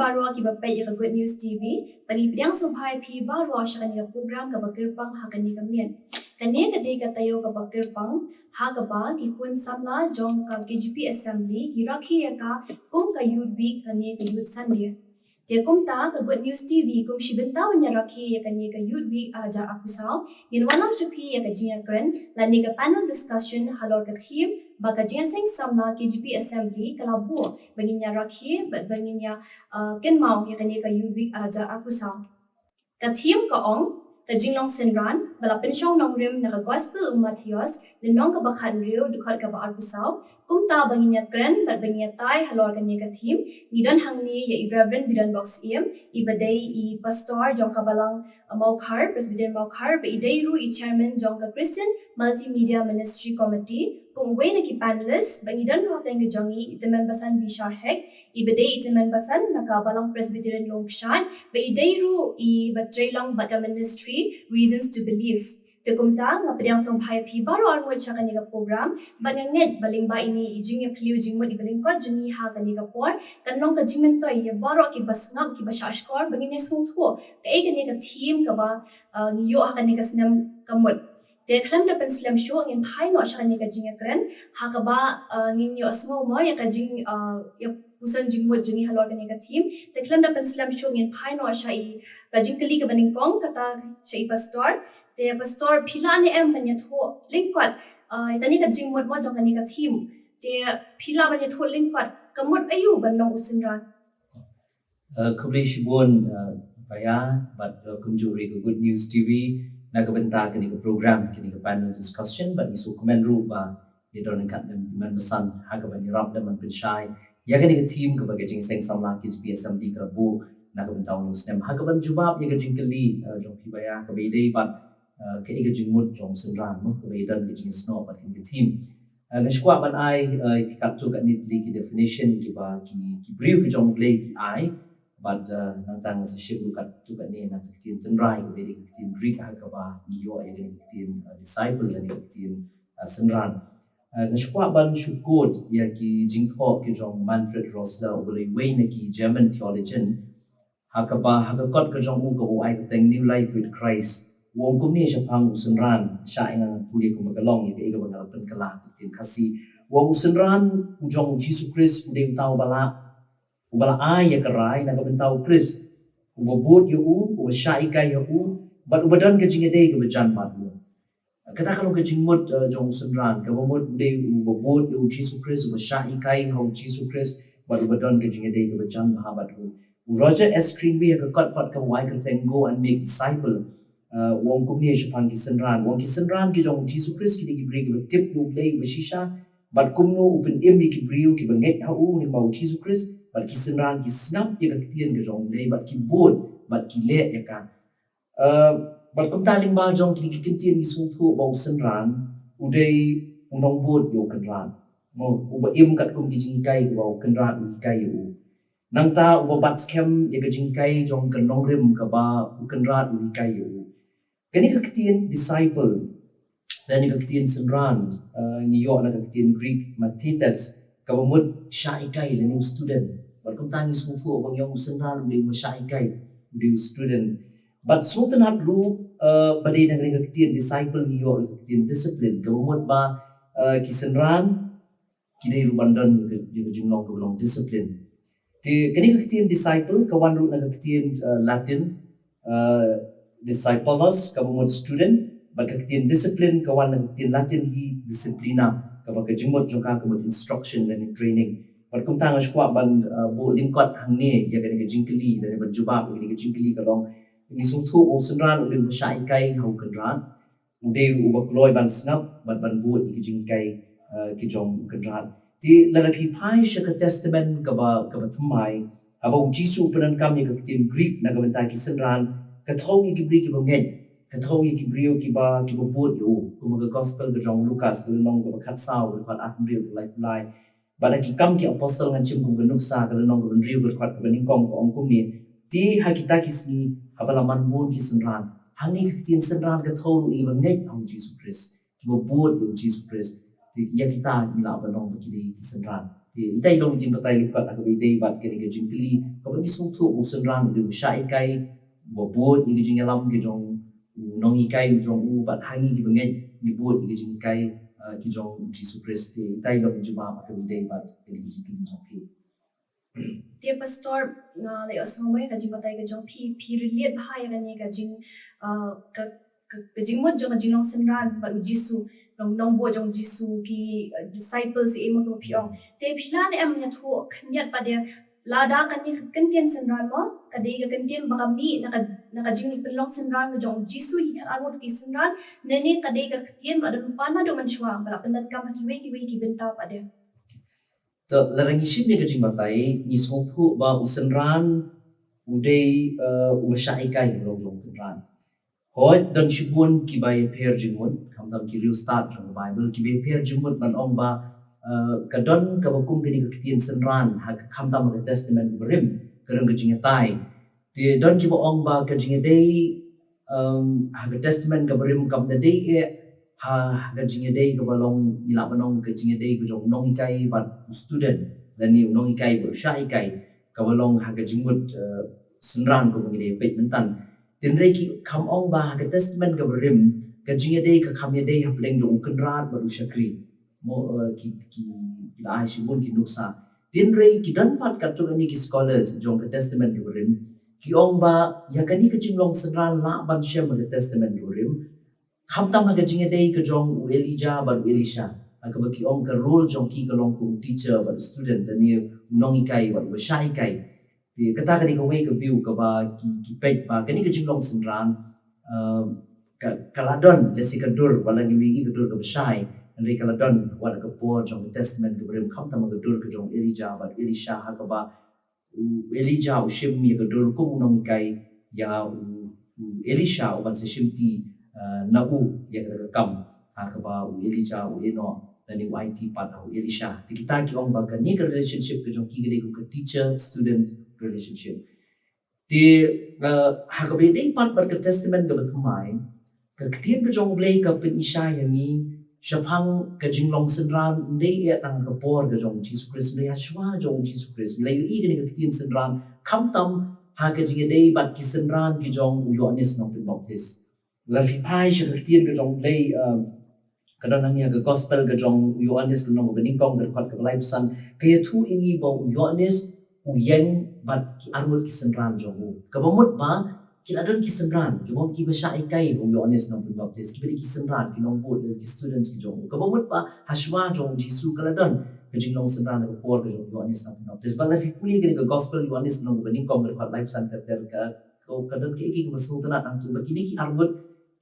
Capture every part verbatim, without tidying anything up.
baroh kiba peit ïa ka Good News T V, ba ngi pdiang sngewbha ïa phi baroh sha kane ka program kaba kyrpang ha kane ka miet. Kane ka dei ka taïew kaba kyrpang ha kaba ki khun samla jong ka K G P Assembly ki rakhe ïa ka kum ka Youth Week lane ka Youth Sunday. Te kumta ka Good News T V kum shi bynta ban ïa rakhe ïa kane ka Youth Week ar hajar arphew saw, ngin wanlam sha phi ïa ka jingïakren lane ka panel discussion halor ka theme ba ka jingïaseng samla K G P Assembly ka la buh ba ngin ïa rakhe bad ba ngin ïa, uh, kynmaw ïa kane ka Youth Week ar hajar arphew saw. Ka theme ka ong, ka jinglong synran ba la pynshong nongrim na ka Gospel u Mathaios, lynnong kaba khathynriew, dkhot kaba arphew saw. Kumta ba ngin ïakren bad ba ngin ïatai halor kane ka theme, ngi don hangne ïa i Reverend Bidonbok Syiem, iba dei i pastor jong ka balang, uh, Mawkhar, Presbyterian Mawkhar, ba i dei ruh i chairman jong ka Christian Multimedia Ministry Committee. Kum uwei na ki panelist ba ngi don ruh hapdeng ka jong ngi, i Tymmen Basan Bishar Hek, iba dei i Tymmen Basan na ka balang Presbyterian Longkshad, ba i dei ruh iba trei lang bad ka ministry Reasons to Believe. Te kumta nga pdiang sngewbha ïa phi baroh arngut sha kane ka program, bad nga ngeit ba lyngba ine i jingïaphylliew jingmut iba lyngkot jong ngi ha kane ka por kan long ka jingmyntoi ïa baroh kiba sngap, kiba shahshkor, ba ngin ïa sngewthuh kaei kane ka theme kaba, uh, ngi ïoh ha kane ka snem ka mut. Te khlem da pynslem shuh ngin phai noh sha kane ka jingïakren ha kaba, uh, ngin ïohsngew mo ïa ka jing, uh, ïa puson jingmut jong ngi halor kane ka theme. Te khlem da pynslem shuh ngin phai noh sha i ka jingkylli kaba nyngkong, kata sha i pastor. Te pastor, phi lah ne em ban ïathuh lyngkot, uh, kane ka jingmut mo jong kane ka theme. Te phi lah ban ïathuh lyngkot ka mut aïu ban long u synran. Uh, khublei shibun, uh, Paya, bad, uh, kumjuh ruh ka Good News T V na ka bynta kane ka program, kane ka panel discussion, bad ngi sngewkmen ruh ba ïa don ryngkat lem Tymmen Basan ha kaba ngi ïarap lem ban pynshai ïa kane ka theme kaba ka jingïaseng samla K G P Assembly ka la buh na ka bynta une u snem. Ha kaban jubab ïa ka jingkylli, uh, jong phi Paya, kaba ïadei bad, uh, kaei ka jingmut jong u synran mo, kaba ïadon ka jingïasnoh bad kane ka theme. Uh, nga sngewkwah ban ai, uh, katto katne tylli ki definition kiba ki, ki briew ki jong U Blei ki ai. Bad, uh, nangta nga sa shim ruh katto katne na ka ktien tynrai kaba ïadei ka ktien Greek ha kaba ngi ïoh ïa ka ktien, uh, disciple lane ka ktien, uh, synran. Uh, nga sngewkwah ban shu quote ïa ki jingthoh ki jong Manfred Rosler, uba dei uwei na ki German theologian. Ha kaba, ha ka kot ka jong u kaba u ai kyrteng New Life with Christ, u ong kumne shaphang u synran, shah ïa nga ngan pule kumba ka long ïa kaei kaba nga la pynkylla ha ka ktien Khasi. U ong u synran u jong U Jisu Khrist u dei uta uba la, uba la ai ïa ka rai na ka bynta U Khrist, uba bud ïa u, uba shah hikai ïa u, bad uba don ka jingïadei kaba jan bad u. Kata ka long ka jingmut, uh, jong u synran, kaba mut u dei uba bud ïa U Jisu Khrist, uba shah hikai ha U Jisu Khrist, bad uba don ka jingïadei kaba jan bha bad u. U Roger S Greenway ha ka kot pat kaba u ai kyrteng Go and Make Disciple, uh, u ong kumne shaphang ki synran, u ong ki synran ki jong U Jisu Khrist ki dei ki briew kiba tip ïa U Blei uba shisha, bad kumno u pynim ïa ki briew kiba ngeit ha u lyngba U Jisu Khrist, bad ki synran ki sngap ïa ka ktien ka jong U Blei, bad ki bud, bad ki leh ïa ka. Uh, bad kumta lyngba jong kine ki kyntien ngi sngewthuh ba u synran u dei u nongbud ïa u kynrad. Mo, uba im katkum ki jinghikai kiba u kynrad u hikai ïa u. Nangta uba bat skhem ïa ka jinghikai jong ka nongrim kaba u kynrad u hikai ïa u. Kane ka ktien disciple lane ka ktien synran, uh, ngi ïoh na ka ktien Greek mathetes, kaba mut shah hikai lane u student. Bad kumta ngi sngewthuh ba ngi ong u synran u dei uba shah hikai, u dei u student. Bad sngewtynnat ruh, uh, ba dei na kane ka ktien disciple ngi ïoh na ka ktien discipline, kaba mut ba, uh, ki synran ki dei ruh ban don ïa ka, ïa ka jinglong kaba long discipline. Te kane ka ktien disciple ka wan ruh na ka ktien, uh, Latin, uh, discipulos, kaba mut student, bad ka ktien discipline ka wan na ka ktien Latin hi disciplina, kaba ka jingmut jong ka ka mut instruction lane training. Bad kumta nga sngewkwah ban, uh, buh lyngkot hangne ïa kane ka jingkylli lane ban jubab ïa kane ka jingkylli ka long, ngi sngewthuh ba u synran u dei uba shah hikai ha u kynrad, u dei ruh uba kloi ban sngap bad ban bud ïa ki jinghikai, uh, ki jong u kynrad. Te lada phi phai sha ka Testament kaba, kaba thymmai, haba U Jisu u pyndonkam ïa ka ktien Greek na ka bynta ki synran, ka thew ïa ki briew kiba ngeit, ka thew ïa ki briew kiba, kiba bud ïa u. Kum ha ka Gospel ka jong u Lukas ka lynnong kaba khatsaw, ka dkhot arphew hynriew, ka laiphew lai. Bad ha Ki Kam ki Apostol ngan shim kum ka nuksa, ka lynnong kaba hynriew, ka dkhot kaba nyngkong, ka ong kumne: Te ha kita ki sngi, haba la man bun ki synran, hangne ka ktien synran ka thew ruh ïa kiba ngeit ha U Jisu Khrist, kiba bud ïa U Jisu Khrist. Te ïa kita ngi lah ban ong ba ki dei ki synran. Te ita i long jingbatai lyngkot ha kaba ïadei bad kane ka jingkylli, kaba ngi sngewthuh ba u synran u dei u shah hikai, uba bud ïa ka jingïalam ka jong u nonghikai u jong u, bad ha ngi kiba ngeit ngi bud ïa ka jinghikai, uh, ki jong u Jisu Khrist. Te ita i long jingbatai ha kaba ïadei bad kane ka jingkylli jong phi. Te Pastor, nga la ïohsngew ïa ka jingbatai ka jong phi, phi relate bha ïa kane ka jing, uh, ka, ka, ka jingmut jong ka jinglong synran bad u Jisu, nong nongbud jong u Jisu, ki, uh, disciples, eh, mo, kiba phi ong. Te phi lah ne em, nga thuh khyndiat pat de, lada kane ka kyntien synran mo, ka dei ka kyntien ba ka mih na ka, na ka jingpynlong synran ka jong u Jisu ïa ki khatar ngut ki synran, ne ne ka dei ka kyntien ba la don pan naduh mynshuwa, ba la pyndonkam ha kiwei kiwei ki bynta pat de. Te lada ngi shim ïa ka jingbatai, ngi sngewthuh ba u synran u dei, uh, uba shah hikai halor jong u kynran. Hooid, don shibun kiba ïapher jingmut, khamtam ki riewstad jong ka Baibl, kiba ïapher jingmut ban ong ba, uh, ka don kaba kum kane ka ktien synran, ha ka, khamtam ha ka Testament Barim, ka don ka jingïatai. Te don kiba ong ba ka jingïadei, um, ha ka Testament kaba Rim kam da dei eh ha, ha ka jingïadei kaba long, ngi lah ban ong ka jingïadei ka jong u nonghikai bad u student, lane u nonghikai bad u shah hikai, kaba long ha ka jingmut, uh, synran kaba ngi dei peit mynta. Hynrei ki kham ong ba ha ka Testament kaba Rim, ka jingïadei ka kham ïadei hapdeng jong u kynrad bad u shakri. Mo, uh, ki, ki, ki la ai shibun ki nuksa. Hynrei ki don pat katto katne ki scholars jong ka Testament kaba Rim, ki ong ba ïa kane ka jinglong synran lah ban shem ha ka Testament kaba Rim, khamtam ha ka jingïadei ka jong u Elijah bad u Elisha, ha kaba ki ong ka role jong ki ka long kum u teacher bad u student, lane u nonghikai bad uba shah hikai. Te kata ka dei kawei ka view kaba ki, ki peit ba kane ka jinglong synran, um, ka, ka la don, lehse ka dur, wat la ngim ïohi ka dur kaba shai, hynrei ka la don wat ha ka por jong ka Testament kaba Rim, khamtam ha ka dur ka jong u Elijah bad u Elisha, ha kaba u Elijah u shim ïa ka dur kum u nonghikai ïa u, u Elisha, u ban sa shimti, uh, na u ïa kata ka kam, ha kaba u Elijah u ïehnoh, lane u aiti pat ha u Elisha. Te kita ki ong ba kane ka relationship ka jong ki ka dei kum ka teacher student relationship. Te, uh, ha kaba ïadei pat bad ka Testament kaba Thymmai, ka ktien ka jong u Blei ka pyni shai ïa ngi shaphang ka jinglong synran, ym dei eh tang ha ka por ka jong u Jisu Khrist, ym dei ha shuwa jong u Jisu Khrist. Ngi la ïohi kane ka ktien synran khamtam ha ka jingïadei bad ki synran ki jong u Ïoannis Nongpynbaptis. Lada phi phai sha ka ktien ka jong u Blei, um, ka don hangne ha ka Gospel ka jong u Ïoannis, ka lynnong kaba nyngkong, ka dkhot kaba laiphew san, ka ïathuh ïa ngi ba u Ïoannis u ïeng bad ki arngut ki synran jong u. Kaba mut ba ki la don ki synran, kiba mut kiba shah hikai ha u Ïoannis Nongpynbaptis, kiba dei ki synran, ki nongbud, ki students ki jong u. Kaba mut ba ha shuwa jong u Jisu ka la don ka jinglong synran ha ka por ka jong u Ïoannis Nongpynbaptis. Bad lada phi pule kane ka Gospel Ïoannis lynnong kaba nyngkong, ka dkhot laiphew san ter ter, ka, ka, ka don kaei kaei kaba sngewtynnat hangto, ba kine ki arngut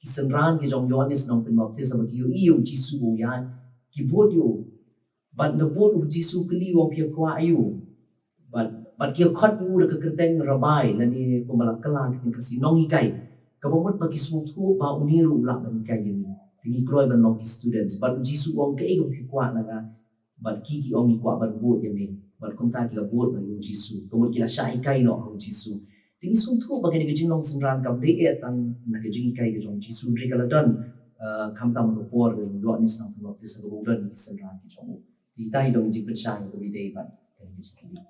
ki synran ki jong u Ïoannis Nongpynbaptis, haba ki ïohi ïa u Jisu ba u ïaid, ki bud ïa u. Bad na bud u Jisu u kylli u ong, phi ïa kwah ïa u? Bad, bad ki ïa khot ïa u da ka kyrteng Rabbi, lane kumba la kylla ha ka ktien Khasi, nonghikai. Kaba mut ba ki sngewthuh ba une ruh u lah ban hikai ïa ngi. Te ngi kloi ban long ki students. Bad u Jisu u ong, kaei kaba phi kwah na nga? Bad ki, ki ong, ngi kwah ban bud ïa me. Bad kumta ki la bud noh ïa u Jisu. Ka mut ki la shah hikai noh ha u Jisu. Te ngi sngewthuh ba kane ka jinglong synran kam dei eh tang na ka jinghikai ka jong u Jisu, hynrei ka la don, eh, khamtam ha ka por ka jong u Ïoannis Nongpynbaptis, ha kaba u don ïa ki synran ki jong u. Te ita i long jingpynshai kaba ïadei bad kane ka jingkylli.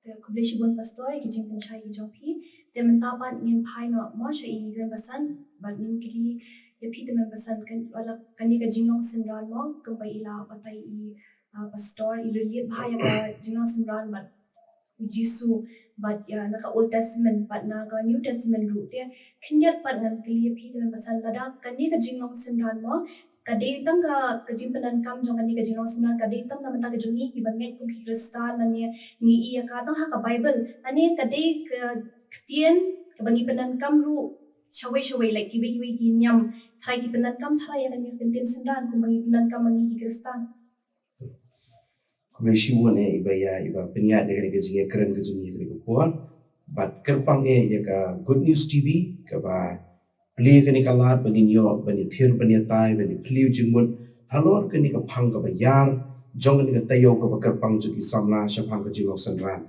Te khublei shibun Pastor ïa ki jingpynshai ki jong phi. Te mynta pat ngin phai noh mo sha i Tymmen Basan, bad ngin kylli ïa phi Tymmen Basan, kan, wat la kane ka jinglong synran mo, kumba i la batai i, ah, Pastor, i relate bha ïa ka jinglong synran bad u Jisu, bad ïa na ka Old Testament bad na ka New Testament ruh. Te khyndiat pat ngan kylli ïa phi Tymmen Basan, lada kane ka jinglong synran mo, ka dei tang ka, ka jingpyndonkam jong kane ka jinglong synran, ka dei tang na bynta ka jong ngi kiba ngeit kum ki Khristan, lane ngi ïohi ïa ka tang ha ka Baibl, lane ka dei ka ktien kaba ngi pyndonkam ruh shawei shawei, like kiwei kiwei ki niam tharai ki pyndonkam tharai ïa kane ka ktien synran kumba ngi pyndonkam ma ngi ki Khristan. Khublei shibun eh i Baiah, iba pynïaid ïa kane ka jingïakren ka jong ngi ha kane ka por. Bad kyrpang eh ïa ka Good News T V, kaba plie kane ka lad ba ngin ïoh ban ïathir, ban ïatai, ban ïatylli jingmut halor kane ka phang kaba ïar jong kane ka taïew kaba kyrpang jong ki samla shaphang ka jinglong synran.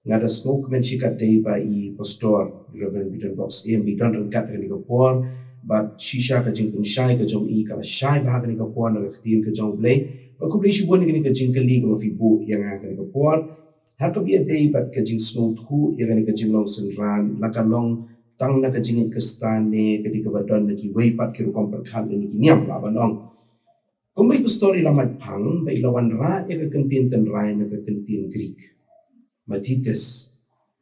Nga da sngewkmen shikaddei ba i Pastor, Reverend Beaton Box Ïa, i don ryngkat ha kane ka por, bad shisha ka jingpynshai ka jong i ka la shai bha ha kane ka por na ka ktien ka jong u Blei. Ba khublei shibun ïa kane ka jingkylli kaba phi buh ïa nga ha kane ka por. Ha kaba ïadei bad ka jingsngewthuh ïa kane ka jinglong synran, la ka long tang na ka jingngeit Khristan ne ka dei kaba don na kiwei pat ki rukom pyrkhat lane ki niam, lah ban ong. Kumba i pastor i la mait phang ba i la wanrah ïa ka kyntien tynrai na ka kyntien Greek, mathetes.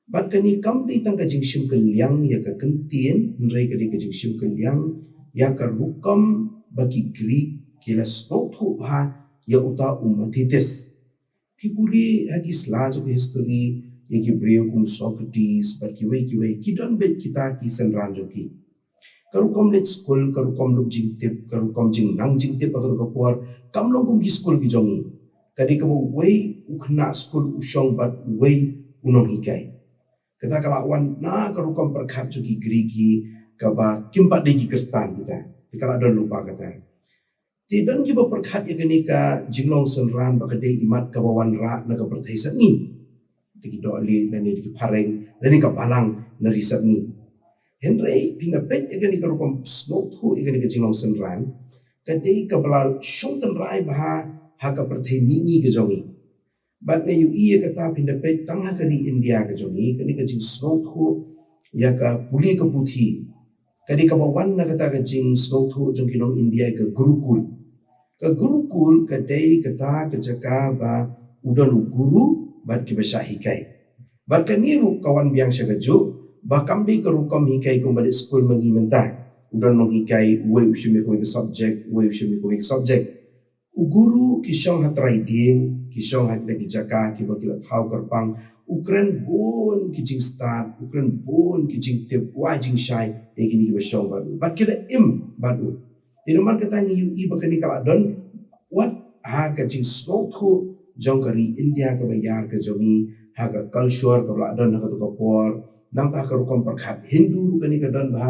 Bad kane kam dei tang ka jingshim kylliang ïa ka kyntien, hynrei ka dei ka jingshim kylliang ïa ka rukom ba ki Greek ki la sngewthuh bha ïa uta u mathetes. Phi pule ha ki sla jong ka history, ïa ki briew kum Socrates bad kiwei kiwei, ki don beit kita ki synran jong ki. Ka rukom leit skul, ka rukom luk jingtip, ka rukom jingnang jingtip ha kato ka por kam long kum ki skul ki jong ngi. Ka dei kaba uwei u khynnah skul u shong bad uwei u nonghikai. Kata ka la wan na ka rukom pyrkhat jong ki Greek, kaba kim pat dei ki Khristan kita. Te ka la don lypa kata. Te don kiba pyrkhat ïa kane ka jinglong synran ba ka dei imat kaba wanrah na ka pyrthei sepngi, da ki dohlieh lane da ki phareng lane ka balang na ri sepngi. Hynrei phin da peit ïa kane ka rukom sngewthuh ïa kane ka jinglong synran, ka dei kaba la shong tynrai bha ha ka pyrthei mihngi ka jong ngi. Bad nga ïohi ïa kata, phin da peit tang ha ka ri India ka jong ngi, kane ka jingsngewthuh ïa ka pule ka puthi ka dei kaba wan na kata ka jingsngewthuh jong ki nong India ïa ka Gurukul. Ka Gurukul ka dei kata ka jaka ba u don u guru bad kiba shah hikai. Bad kane ruh ka wan biang sha kajuh ba kam dei ka rukom hikai kumba leit skul ma ngi mynta. U don nonghikai, uwei u shim ïa kawei ka subject, uwei u shim ïa kawei ka subject. U guru ki shong ha trai dieng, ki shong ha kita ki jaka kiba ki la thaw kyrpang, u kren bun ki jingstad, u kren bun ki jingtip, u ai jingshai ïa kine kiba shong bad u, bad ki da im bad u. Te namar kata ngi ïohi ba kane ka la don wat ha ka jingsngewthuh jong ka ri India kaba ïar ka jong ngi, ha ka culture kaba la don ha kato ka por. Nangta ha ka rukom pyrkhat Hindu ruh kane ka don bha,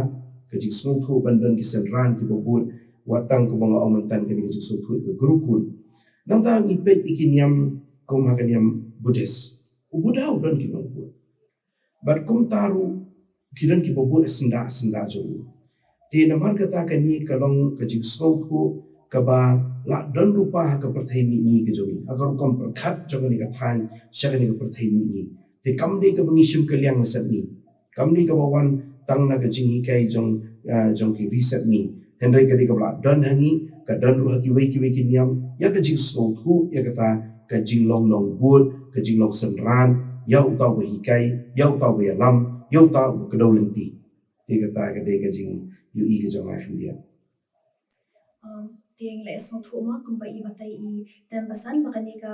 ka jingsngewthuh ban don ki synran kiba bud, wat tang kumba nga ong mynta kane ka jingsngewthuh ka Gurukul. Nangta ngi peit ïa ki niam kum ha ka niam Buddhist, u Buddha u don ki nongbud. Bad kumta ruh ki don kiba bud ha syndah syndah jong u. Te namar kata kane ka long ka jingsngewthuh kaba la don lypa ha ka pyrthei mihngi ka jong ngi, ha ka rukom pyrkhat jong kane ka thaiñ sha kane ka pyrthei mihngi. Te kam dei kaba ngi shim kylliang na sepngi, kam dei kaba wan tang na ka jinghikai jong, ah, jong ki ri sepngi. Hynrei ka dei kaba la don ha ngi, ka don ruh ha kiwei kiwei ki niam, ïa ka jingsngewthuh ïa kata ka jinglong nongbud, ka jinglong synran ïa uta uba hikai, ïa uta uba ïalam, ïa uta uba kdew lynti. Te kata ka dei ka jingïohi ka jong nga khyndiat. Um, te ngi la ïasngewthuh ma, kumba i batai i Tymmen Basan, ba kane ka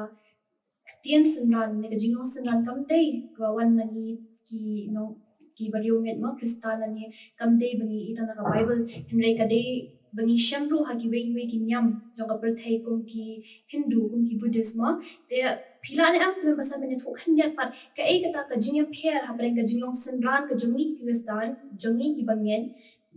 ktien synran ne ka jinglong synran kam dei kaba wan na ngi ki nong, ki briew ngeit ma Khristan lane kam dei ba ngi i tang na ka Bible, hynrei ka dei ba ngi shem ruh ha kiwei kiwei ki niam jong ka pyrthei kum ki Hindu, kum ki Buddhist ma. Te phi lah ne em Tymmen Basan ban ïathuh khyndiat pat kaei kata ka jingïapher hapdeng ka jinglong synran ka jong ngi ki Khristan, jong ngi kiba ngeit,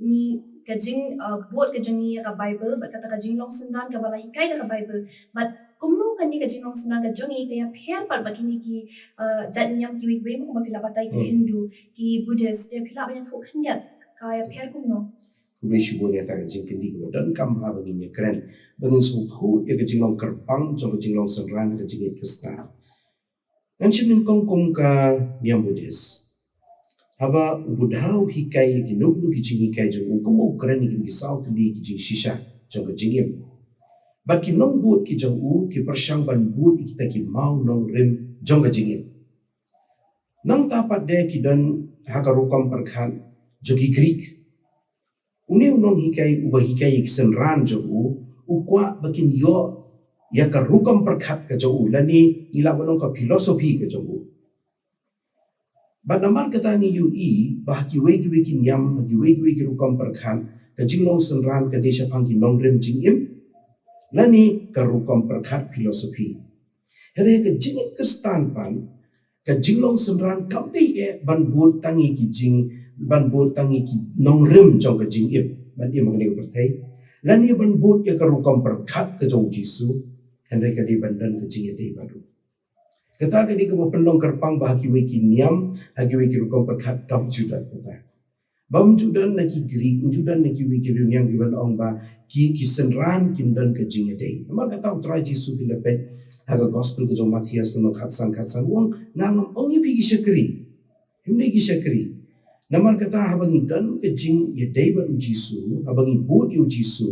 ngi ka jing, uh, bud ka jong ngi ïa ka Bible bad kata ka jinglong synran kaba la hikai da ka Bible. Bad kumno kane ka jinglong synran ka jong ngi ka ïapher pat bad kine ki, uh, jait niam kiwei kiwei ma, kumba phi la batai ki Hindu, ki Buddhist, te phi lah ban ïathuh khyndiat ka ïapher kumno? Khublei shibun ïa kata ka jingkylli kaba donkam bha ba ngin ïakren, ba ngin sngewthuh ïa ka jinglong kyrpang jong ka jinglong synran ka jingngeit Khristan. Ngan shim nyngkong kum ka niam Buddhist. Haba u Buddha u hikai ïa kino kino ki jinghikai jong u, kumba u kren ïa kita ki saw tylli ki jingshisha jong ka jingim. Bad ki nongbud ki jong u ki pyrshang ban bud ïa kita ki maw nongrim jong ka jingim. Nangta pat de ki don ha ka rukom pyrkhat jong ki Greek. Une u nonghikai uba hikai ïa ki synran jong u, u kwah ba kin ïoh ïa ka rukom pyrkhat ka jong u, lane ngi lah ban ong ka philosophy ka jong u. Bad namar kata ngi ïohi ba ha kiwei kiwei ki niam, ha kiwei kiwei ki rukom pyrkhat, ka jinglong synran ka dei shaphang ki nongrim jingim lane ka rukom pyrkhat philosophy. Hynrei ka jingim Khristan pat, ka jinglong synran kam dei eh ban bud tang ïa ki jing, ban bud tang ïa ki nongrim jong ka jingim ban im ha kane ka pyrthei, lane ban bud ïa ka rukom pyrkhat ka jong u Jisu, hynrei ka dei ban don ka jingïadei bad u. Kata ka dei kaba pynlong kyrpang ba ha kiwei ki niam, ha kiwei ki rukom pyrkhat kam ju don kata. Bym ju don na ki Greek, ym ju don na kiwei ki riewniam kiban ong ba ki, ki synran kin don ka jingïadei. Namar kata u Trai Jisu, phin da peit ha ka gospel ka jong u Mathaios ka lynnong khatsan, khatsan, u ong, nga ngam ong ïa phi ki shakri. Hynrei ki shakri. Namar kata haba ngi don ka jingïadei bad u Jisu, haba ngi bud ïa u Jisu,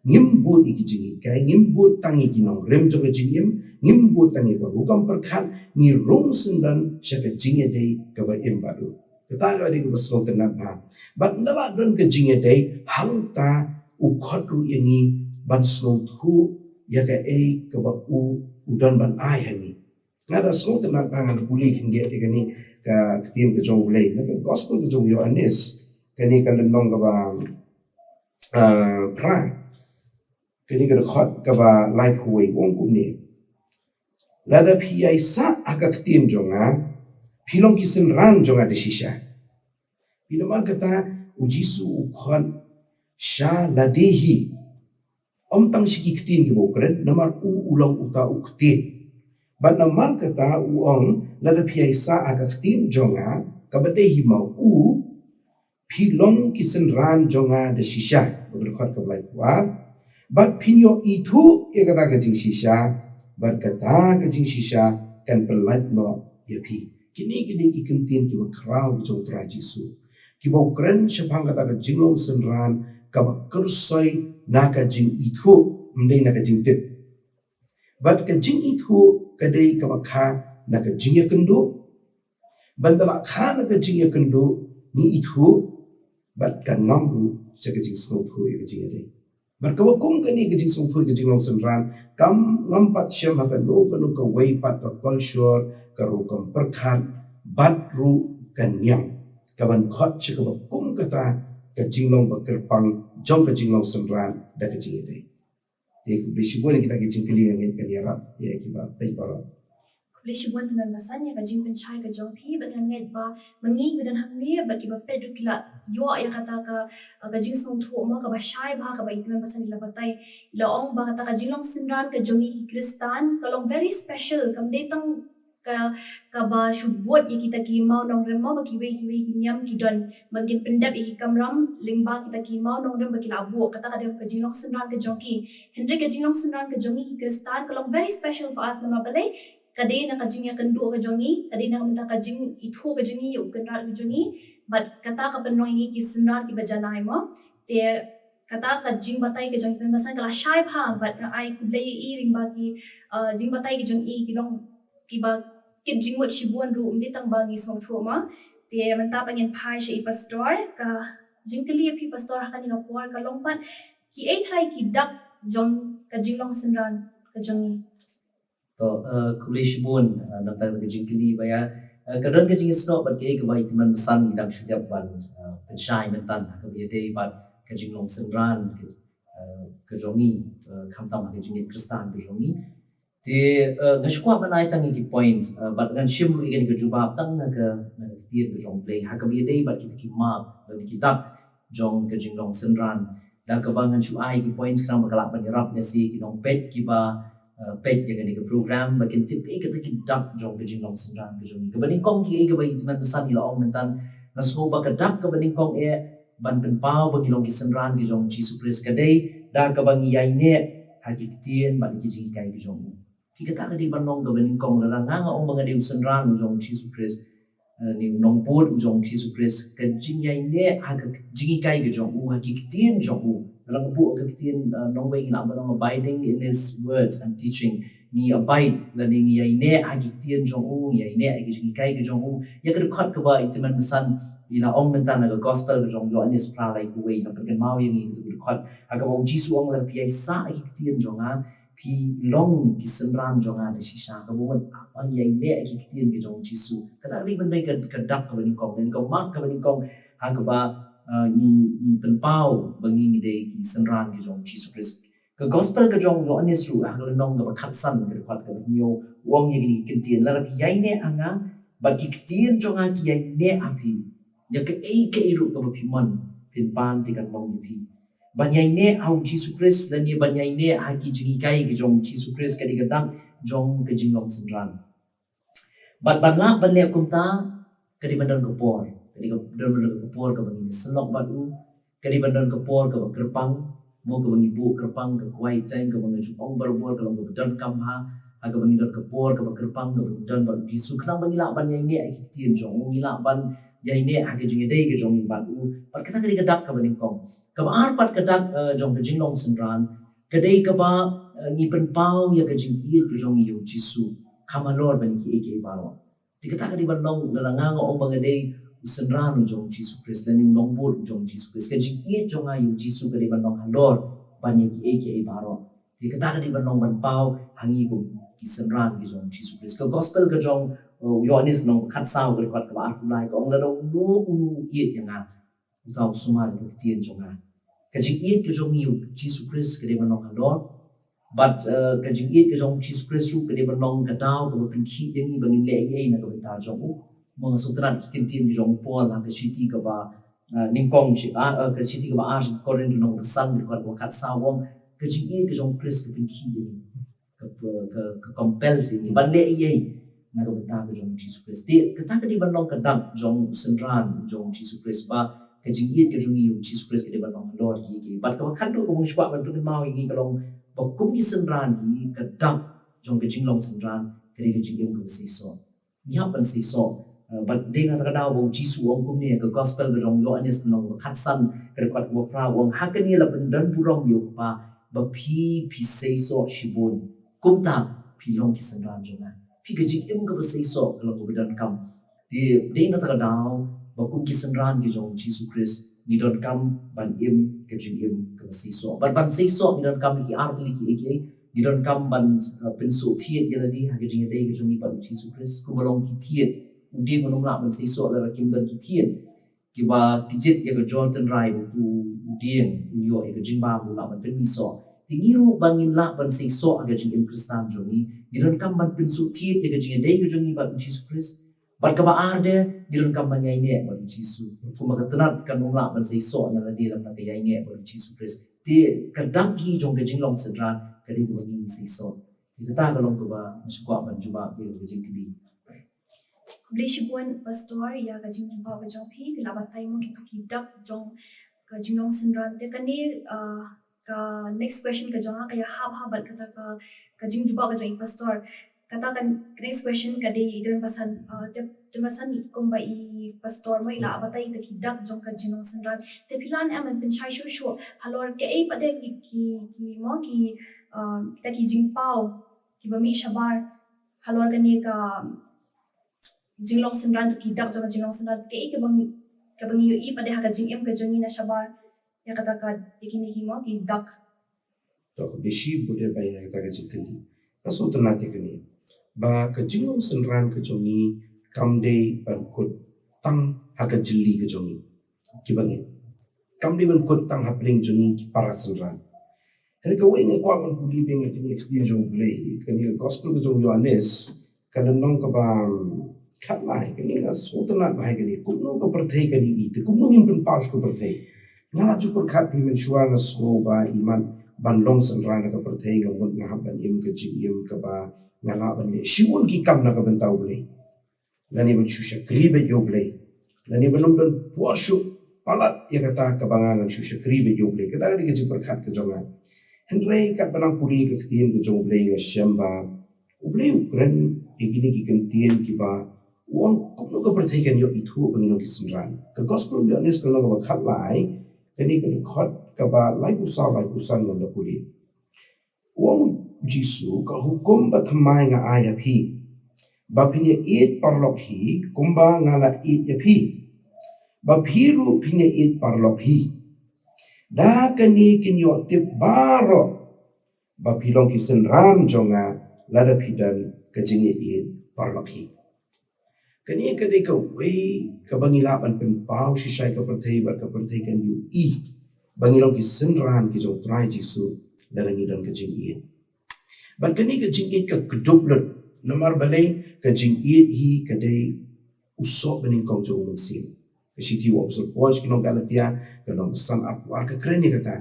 ngim bud ïa ki jinghikai, ngim bud tang ïa ki nongrim jong ka jingim, ngim bud tang ïa ka rukom pyrkhat, ngi rung syndon sha ka jingïadei kaba im bad u. Kata ka dei kaba sngewtynnat bha. Bad ynda la don ka jingïadei, hangta u khot ruh ïa ngi ban sngewthuh ïa kaei kaba u, u don ban ai ha ngi. Nga da sngewtynnat bha, ngan pule khyndiat ïa kane ka ktien ka jong U Blei na ka gospel ka jong u Ïoannis, kane ka lynnong kaba, ah, phra, kane ka dkhot kaba laiphew wei, u ong kumne: Lada phi ïaisah ha ka ktien jong nga, phi long ki synran jong nga da shisha. Phi, namar kata u Jisu u khot sha lade hi. Ym tang sha ki ktien kiba u kren, namar u, u long uta u ktien. Bad namar kata u ong, lada phi ïaisah ha ka ktien jong nga, kaba dei hi ma u, phi long ki synran jong nga da shisha. Bad ka dkhot kaba laiphew ar: Bad phin ïoh ithuh ïa kata ka jingshisha, bad kata ka jingshisha kan pyllait noh ïa phi. Kine ki dei ki ktien kiba khraw ki jong u Trai Jisu, kiba u kren shaphang kata ka jinglong synran kaba kyrsoi na ka jingithuh, ym dei na ka jingtip. Bad ka jingithuh ka dei kaba kha na ka jingïakynduh. Bad ynda la kha na ka jingïakynduh, ngi ithuh, bad ka ngam ruh sha ka jingsngewthuh ïa ka jingïadei. Bad kaba kum kane ka jingsngewthuh ïa ka jinglong synran, kam, ngam pat shem ha kano kano kawei pat ka kolshor, ka rukom pyrkhat, bad ruh ka niam, kaban khot sha kaba kum kata ka jinglong bakyrpang jong ka jinglong synran da ka jingïadei. Te khublei shibun ïa kita ki jingkylli, nga ngeit kan ïarap ïa kiba peit baroh. Khublei shibun Tymmen Basan ïa ka jingpynshai ka jong phi, bad nga ngeit ba ma ngi kiba don hangne bad kiba peit ruh ki la ïoh ïa kata ka, ka jingsngewthuh mo kaba shai bha kaba i Tymmen Basan i la batai, i la ong ba kata ka jinglong synran ka jong ngi ki Khristan ka long very special, kam dei tang ka, kaba shu bud ïa kita ki mawnongrim mo, ba kiwei kiwei ki niam ki don ban kin pyndep ïa ki kamram lyngba kita ki mawnongrim ba ki la buh. Kata ka dei ka jinglong synran ka jong ki. Hynrei ka jinglong synran ka jong ngi ki Khristan ka long very special for us, namar balei? Ka dei na ka jingïakynduh ka jong ngi, ka dei na ka bynta ka jingithuh ka jong ngi ïa u Kynrad ka jong ngi, bad kata ka pynlong ïa ngi ki synran kiba janai mo. Te kata ka jingbatai ka jong i Tymmen Basan ka la shai bha, bad nga ai khublei ïa i lyngba ki, uh, jingbatai ka jong i, ki long kiba kit jingmut shibun ruh, ym dei tang ba ngi sngewthuh mo. Te mynta pat ngin phai sha i pastor, ka jingkylli ïa phi pastor ha kane ka por ka long pat, kiei trai ki dak jong ka jinglong synran ka jong ngi? To, uh, khublei shibun, uh, namar ka jingkylli ba ïa, uh, ka don ka jingïasnoh bad kaei kaba i Tymmen Basan i dang shu dep ban, uh, pynshai mynta ha kaba ïadei bad ka jinglong synran, uh, ka jong ngi, uh, khamtam ha ka jingngeit Khristan ka jong ngi. Te, uh, nga shu kwah ban ai tang ïa ki points, uh, bad ngan shim ruh ïa kane ka jubab tang na ka, na ka ktien ka jong U Blei ha kaba ïadei bad kita ki mark bad ki dak jong ka jinglong synran. Da kaba ngan shu ai ki points khnang ba ka lah ban ïarap lehse ki nongpeit kiba, uh, peit ïa kane ka program ba kin tip ïa kita ki dak jong ka jinglong synran ka jong ngi. Kaba nyngkong, kiei kaba i Tymmen Basan i la ong mynta, nga sngew ba ka dak kaba nyngkong eh ban pynpaw ba ngi long ki synran ki jong u Jisu Khrist ka dei da kaba ngi ïaineh ha ki ktien bad ki jinghikai ki jong u. Ki, kata ka dei ban long kaba nyngkong. Lada nga, nga ong ba nga dei u synran u jong u Jisu Khrist, eh, ne u nongbud u jong u Jisu Khrist, ka jingïaineh ha ka jinghikai ka jong u, ha ki ktien jong u. Lada nga buh ka ktien, eh, nongwei ngi lah ban ong abiding in his words and teaching. Ngi abide lane ngi ïaineh ha ki ktien jong u, ngi ïaineh ha ki jinghikai ka jong u. Ïa ka dkhot kaba i Tymmen Basan i la ong mynta na ka gospel ka jong u Ïoannis phra, laiphew wei, i la pynkynmaw ïa ngi ïa ka dkhot ha kaba u Jisu u ong, lada phi ïaisah ha ki ktien jong nga, phi long ki synran jong nga da shisha. Kaba mut, ah, ban ïaineh ha ki ktien ki jong u Jisu. Kata ka dei ban dei ka, ka dak kaba nyngkong, ne ka mark kaba nyngkong ha kaba, ah, ngi, ngi pynpaw ba ngi, ngi dei ki synran ki jong u Jisu Khrist. Ka gospel ka jong u Ïoannis ruh ha ka lynnong kaba khatsan, ka dkhot kaba hynñiew, u ong ïa kine ki kyntien: Lada phi ïaineh ha nga, bad ki ktien jong nga ki ïaineh ha phi, ïa kaei kaei ruh kaba phi mon, phin pan te kan long ïa phi. Ban ïaineh ha u Jisu Khrist lane ban ïaineh ha ki jinghikai ki jong u Jisu Khrist ka dei ka dak jong ka jinglong synran. Bad ban lah ban leh kumta ka dei ban don ka por. Ka dei ka don ka por kaba ngi ïa synlok bad u. Ka dei ban don ka por kaba kyrpang, mo, kaba ngi buh kyrpang, ka quiet time kaba ngi ju ong barabor ka long kaba donkam ha, ha kaba ngi don ka por kaba kyrpang kaba ngi don bad u Jisu, khnang ba ngi lah ban ïaineh ha ki ktien jong u, ngi lah ban ïaineh ha ka jingïadei ka jong ngi bad u. Bad kata ka dei ka dak kaba nyngkong. Kaba ar pat ka dak, eh, jong ka jinglong synran, ka dei kaba, eh, ngi pynpaw ïa ka jingïeit ka jong ngi ïa u Jisu kham halor bad kiei kiei baroh. Te kata ka dei ban long, lada nga nga ong ba nga dei u synran u jong u Jisu Khrist, lane u nongbud u jong u Jisu Khrist, ka jingïeit jong nga ïa u Jisu ka dei ban long halor bad kiei kiei baroh. Te kata ka dei ban long ban paw ha ngi kum ki synran ki jong u Jisu Khrist. Ka gospel ka jong, uh, u Ïoannis, lynnong ba khatsaw, ka dkhot kaba arphew lai, ka ong, lada uno uno u ïeit ïa nga, uta u sumar ïa ka ktien jong nga. Ka jingïeit ka jong ngi ïa u Jisu Khrist ka dei ban long halor. Bad, eh, ka jingïeit ka jong u Jisu Khrist ruh ka dei ban long ka daw kaba pynkhih ïa ngi ba ngin leh ei ei na ka bynta jong u. Mo, nga sngewtynnat ki kyntien ka jong u Paul ha ka shithi kaba, eh, nyngkong shi-, ah, eh, ka shithi kaba ar sha ki Korinth, lynnong ba san, ka dkhot kaba khatsaw, u ong, ka jingïeit ka jong u Khrist ka pynkhih ïa ngi. Ka, ka, ka compel ïa ngi ban leh ei ei na ka bynta ka jong u Jisu Khrist. Te kata ka dei ban long ka dak jong u synran jong u Jisu Khrist, ba ka jingïeit ka jong ngi ïa u Jisu Khrist ka dei ban long halor kiei kiei. Bad kaba khatduh kaba nga sngewkwah ban pynkynmaw ïa ngi ka long ba kum ki synran hi, ka dak jong ka jinglong synran ka dei ka jingim kaba seisoh. Ngi hap ban seisoh. Eh, bad dei na kata ka daw ba u Jisu u ong kumne ha ka gospel ka jong u Ïoannis, lynnong ba khatsan, ka dkhot kaba phra, u ong, ha kane la pyndonburom ïa u Kpa, ba phi, phi seisoh shibun. Kumta phi long ki synran jong nga. Phi, ka jingim kaba seisoh ka long kaba donkam. Te dei na kata ka daw ba kum ki synran ki jong u Jisu Khrist ngi donkam ban im ka jingim kaba seisoh. Bad ban seisoh ngi donkam ïa ki ar tylli kiei kiei. Ngi donkam ban, uh, pynsuhthied ïa lade ha ka jingïadei ka jong ngi bad u Jisu Khrist. Kumba long ki thied, u dieng un ym lah ban seisoh lada kim don ki thied kiba kjit ïa ka jor tynrai, ba u dieng un ïoh ïa ka jingbam, un lah ban pynmih soh. Te ngi ruh ba ngin lah ban seisoh ha ka jingim Khristan jong ngi, ngi donkam ban pynsuhthied ïa ka jingïadei ka jong ngi bad u Jisu Khrist. Bad kaba ar de, ngi donkam ban ïaineh bad u Jisu. Kumba ka tnat kan ym lah ban seisoh na lade lem bad ka ïaineh bad u Jisu Khrist. Te ka dak hi jong ka jinglong synran ka dei kaba ngi seisoh. Te kata ka long kaba nga sngewkwah ban jubab ïa ka jingkylli. Khublei shibun Pastor ïa ka jingjubab ka jong phi, phi la batai mo kito ki dak jong ka jinglong synran. Te kane, ah, ka next question ka jong nga ka ïahap ha bad kata ka, ka jingjubab ka jong i Pastor. Kata ka next question ka dei i Don Basan, ah, te, Don Basan, kumba i Pastor mo i la batai ïa kita ki dak jong ka jinglong synran. Te phi lah em ban pynshai shuh shuh halor kaei pat de ki, ki, ki mo ki, ah, kita ki jingpaw kiba mih shabar halor kane ka jinglong synran, to ki dak jong ka jinglong synran, kaei kaba ngi, kaba ngi ïohi pat de ha ka jingim ka jong ngi na shabar ïa kata ka, ïa kine ki mo ki dak. To, khublei shibun de ba ïa kata ka jingkylli. Nga sngewtynnat ïa kane. Ba ka jinglong synran ka jong ngi kam dei ban kut tang ha ka jylli ka jong ngi kiba ngeit. Kam dei ban kut tang hapdeng jong ngi ki para synran. Hynrei kawei nga kwah ban pule biang ïa kane ka ktien jong U Blei, kane ka gospel ka jong u Ïoannis, ka lynnong kaba, um, khatlai, kane nga sngewtynnat bha ïa kane, kumno ka pyrthei kan ïohi, te kumno ngin pynpaw sha ka pyrthei. Nga la ju pyrkhat phi mynshuwa, nga sngew ba imat ban long synran ha ka pyrthei nga mut nga hap ban im ka jingim kaba nga lah ban leh shibun ki kam na ka bynta U Blei. Lane ban shu shakri beit ïa U Blei. Lane ban ym don por shuh palat ïa kata kaba nga ngan shu shakri beit ïa U Blei. Kata ka dei ka jingpyrkhat ka jong nga. Hynrei katba nang pule ka ktien ka jong U Blei nga shem ba U Blei u kren ïa kine ki kyntien kiba u ong kumno ka pyrthei kan ïoh ithuh ba ngi long ki synran. Ka gospel u Ïoannis ka lynnong kaba khatlai, kane ka dkhot kaba laiphew saw laiphew san ngan da pule. U ong u Jisu, ka hukum bathymmai nga ai ha phi, ba phin ïa ïeit paralok hi kumba nga la ïeit ïa phi, ba phi ruh phin ïa ïeit paralok hi. Da kane kin ïoh tip baroh ba phi long ki synran jong nga, lada phi don ka jingïeit paralok hi. Kane ka dei kawei kaba ngi lah ban pynpaw shisha ïa ka pyrthei bad ka pyrthei kan ïohi ba ngi long ki synran ki jong u Trai Jisu lada ngi don ka jingïeit. Bad kane ka jingïeit ka kdup lut, namar balei? Ka jingïeit hi ka dei u soh banyngkong jong U Mynsiem. Ka shithi u Apostol Paul sha ki nong Galatia, ka lynnong ba san, arphew ar, ka kren ïa kata.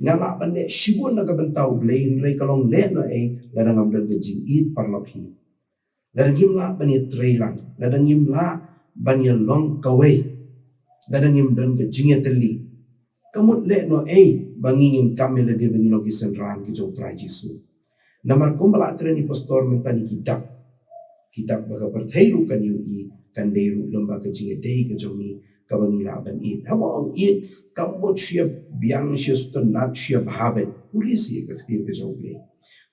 Nga lah ban leh shibun na ka bynta U Blei, hynrei ka long lehnohei lada ngam don ka jingïeit paralok hi. Lada ngim lah ban ïatreilang, lada ngim lah ban ïalong kawei. Lada ngim don ka jingïatylli, ka mut leh noh ei ba ngi ngin kam ïa lade ba ngi long ki synran ki jong u Trai Jisu. Namar kumba la kren i pastor mynta, ngi ki dak, ki dak ba ka pyrthei ruh kan ïohi, kan dei ruh lem bad ka jingïadei ka jong ngi kaba ngi lah ban ïeit. Haba ong ïeit, ka mut shu ïa biang, shu ïa sngewtynnat, shu ïa bha beit. Pule seh ka ktien ka jong U Blei.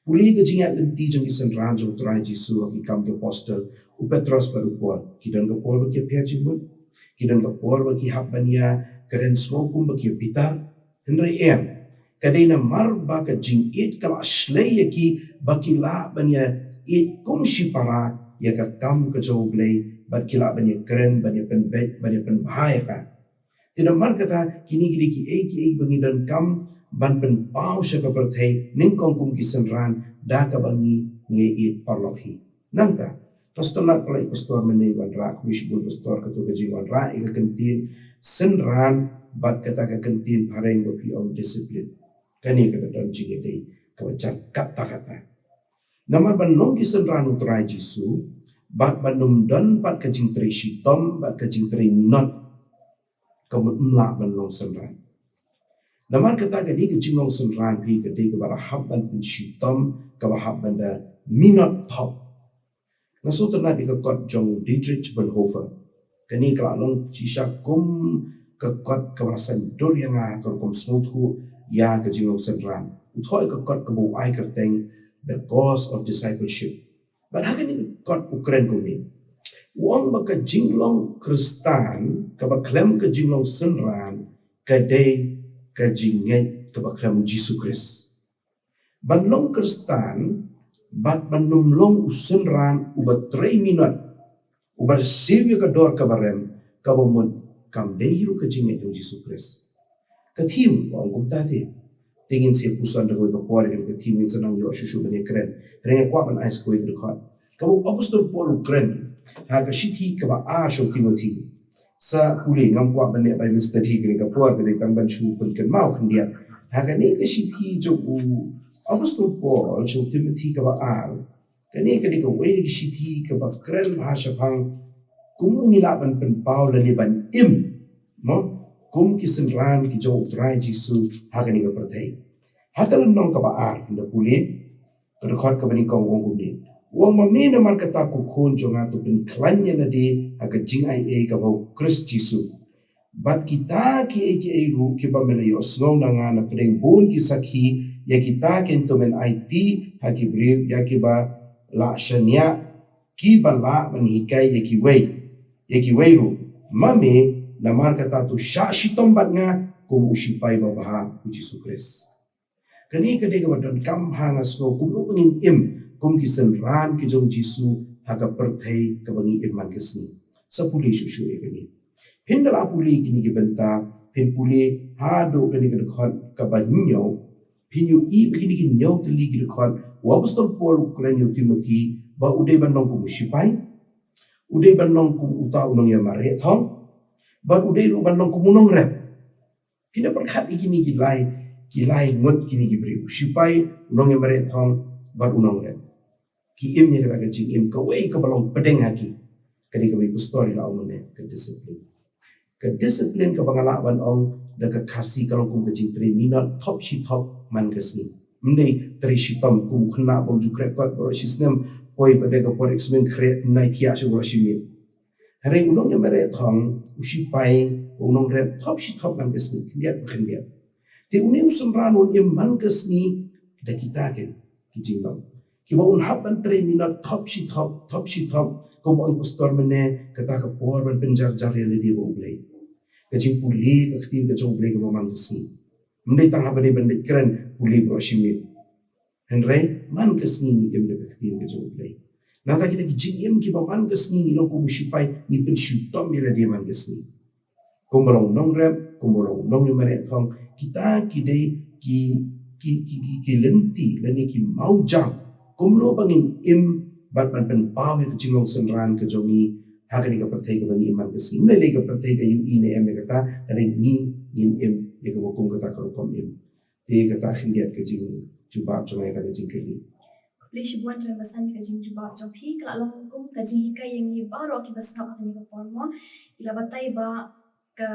Pule ka jingïaid lynti jong ki synran jong u Trai Jisu ha Ki Kam ki Apostol, u Petros bad u Paul. Ki don ka por ba ki ïapher jingmut, ki don ka por ba ki hap ban ïakren sngewbha kumba ki ïabitar. Hynrei em, ka dei namar ba ka jingïeit ka la shlei ïa ki ba ki lah ban ïa ïeit kum shipara ïa ka kam ka jong U Blei, bad ki lah ban ïakren, ban ïapynbeit, ban ïapynbha ïa ka. Te namar kata, kine ki dei kiei kiei ba ngi donkam ban pynpaw sha ka pyrthei nyngkong kum ki synran da kaba ngi, ngi ïeit paralok hi. Nangta, pastor, nat pynlait pastor mynne wanrah, khublei shibun pastor, kato ka jingwanrah ïa ka kyntien synran bad kata ka kyntien phareng ba phi ong discipline. Kane ka don jingïadei kaba jan katta katta. Namar ban long ki synran u Trai Jisu, bad ban ym don pat ka jingtrei shitom bad ka jingtrei minot, ka mut ym lah ban long synran. Namar kata, kane ka jinglong synran phi ka dei kaba la hap ban pynshitom, kaba hap ban da minot thok. Nga sngewtynnat ïa ka kot jong Dietrich Bonhoeffer. Kane ka la long shisha kum ka kot kaba la sngewthuh ïa nga ha ka rukom sngewthuh ïa ka jinglong synran. U thoh ïa ka kot kaba u ai kyrteng The Cost of Discipleship. Bad ha kane ka kot u kren kumne. U ong ba ka jinglong Khristan kaba khlem ka jinglong synran ka dei ka jingngeit kaba khlem U Jisu Khrist. Ban long Khristan bad ban ym long u synran uba trei minot, uba siew ïa ka dor kaba rem, kaba mut kam dei ruh ka jingngeit ha U Jisu Khrist. Ka thim ka ong kumta te. Te ngin sa ïa puson da kawei ka por ïa ka thim, ngin sa nang ïoh shuh shuh ban ïakren. Hynrei nga kwah ban ai sa kawei ka dkhot kaba u Apostol Paul u kren ha ka shithi kaba ar sha u Timothi. Sa pule, ngam kwah ban leh Bible study kane ka por, ka dei tang ban shu pynkynmaw khyndiat. Ha kane ka shithi jong u Apostol Paul sha u Timothi kaba ar, kane ka dei kawei na ki shithi kaba kren bha shaphang kumno ngi lah ban pynpaw lane ban im, mo, kum ki synran ki jong u Trai Jisu ha kane ka pyrthei. Ha ka lynnong kaba ar, ynda pule, ka dkhot kaba nyngkong u ong kumne. U ong, ma me namar kata ko khun jong nga, to pynkhlaiñ ïa lade ha ka jingaiei kaba ha u Khrist Jisu. Bad kita kiei kiei ruh kiba me la ïohsngew na nga na pdeng bun ki sakhi, ïa kita keiñ to men aiti ha ki briew, ïa kiba lah shaniah, kiba lah ban hikai ïa kiwei, ïa kiwei ruh. Ma me namar kata to shah shitom bad nga kum u shipai babha u Jisu Khrist. Kane ka dei kaba donkam ha nga sngew kumno ba ngin im kum ki synran ki jong u Jisu ha ka pyrthei kaba ngi im man ka sngi. Sa pule shuh shuh ïa kane. Phin da la pule kine ki bynta, phin pule haduh kane ka dkhot kaba hynñiew, phin ïohi ba kine ki hynñiew tylli ki dkhot, u Apostol Paul u kren ïa u Timothi ba u dei ban long kum u shipai, u dei ban long kum uta u nongïamareh thong, bad u dei ruh ban long kum u nongrep. Phin da pyrkhat ïa kine ki lai, ki lai ngut kine ki briew. U shipai, u nongïamareh thong, bad u nongrep. Ki im ïa kata ka jingim, kawei kaba long pdeng ha ki. Ka dei kaba i pastor i la ong mynne, ka discipline. Ka discipline kaba nga lah ban ong da ka Khasi ka long kum ka jingtrei minot thop shi thop man ka sngi. Ym dei trei shitom kum u khynnah bym ju khreh kot baroh shi snem, poi pat da ka por exam khreh nai thiah sha baroh shi miet. Hynrei u nongïamareh thong, u shipai, u nongrep, thop shi thop man ka sngi, khyndiat ba khyndiat. Te une u synran un im man ka sngi da kita ki, ki jinglong. Kiba un hap ban trei minot thop shi thop, thop shi thop, kumba ong i pastor mynne, kata ka por ban pynjar jar ïa lade bad U Blei. Ka jingpule ka ktien ka jong U Blei kaba man ka sngi. Ym dei tang haba dei ban leit kren pule baroh shi miet. Hynrei man ka sngi ngi im da ka ktien ka jong U Blei. Nangta kita ki jingim kiba man ka sngi ngi long kum u shipai, ngi pynshitom ïa lade man ka sngi. Kumba long nongrep, kumba long nongïamareh thong, kita ki dei ki, ki, ki, ki, ki lynti lane ki mawjam kumno ba ngin im bad ban pynpaw ïa ka jinglong synran ka jong ngi ha kane ka pyrthei kaba ngi im man ka sngi. Ym lei lei ka pyrthei ka ïohi ne em ïa kata, hynrei ngi ngin im ïa kaba kum kata ka rukom im. Te kata khyndiat ka jingjubab jong nga ïa kata ka jingkylli. Khublei shibun, Reverend Basan, ïa ka jingjubab jong phi. Ka la long kum ka jinghikai ïa ngi baroh kiba sngap ha kane ka por mo. I la batai ba ka,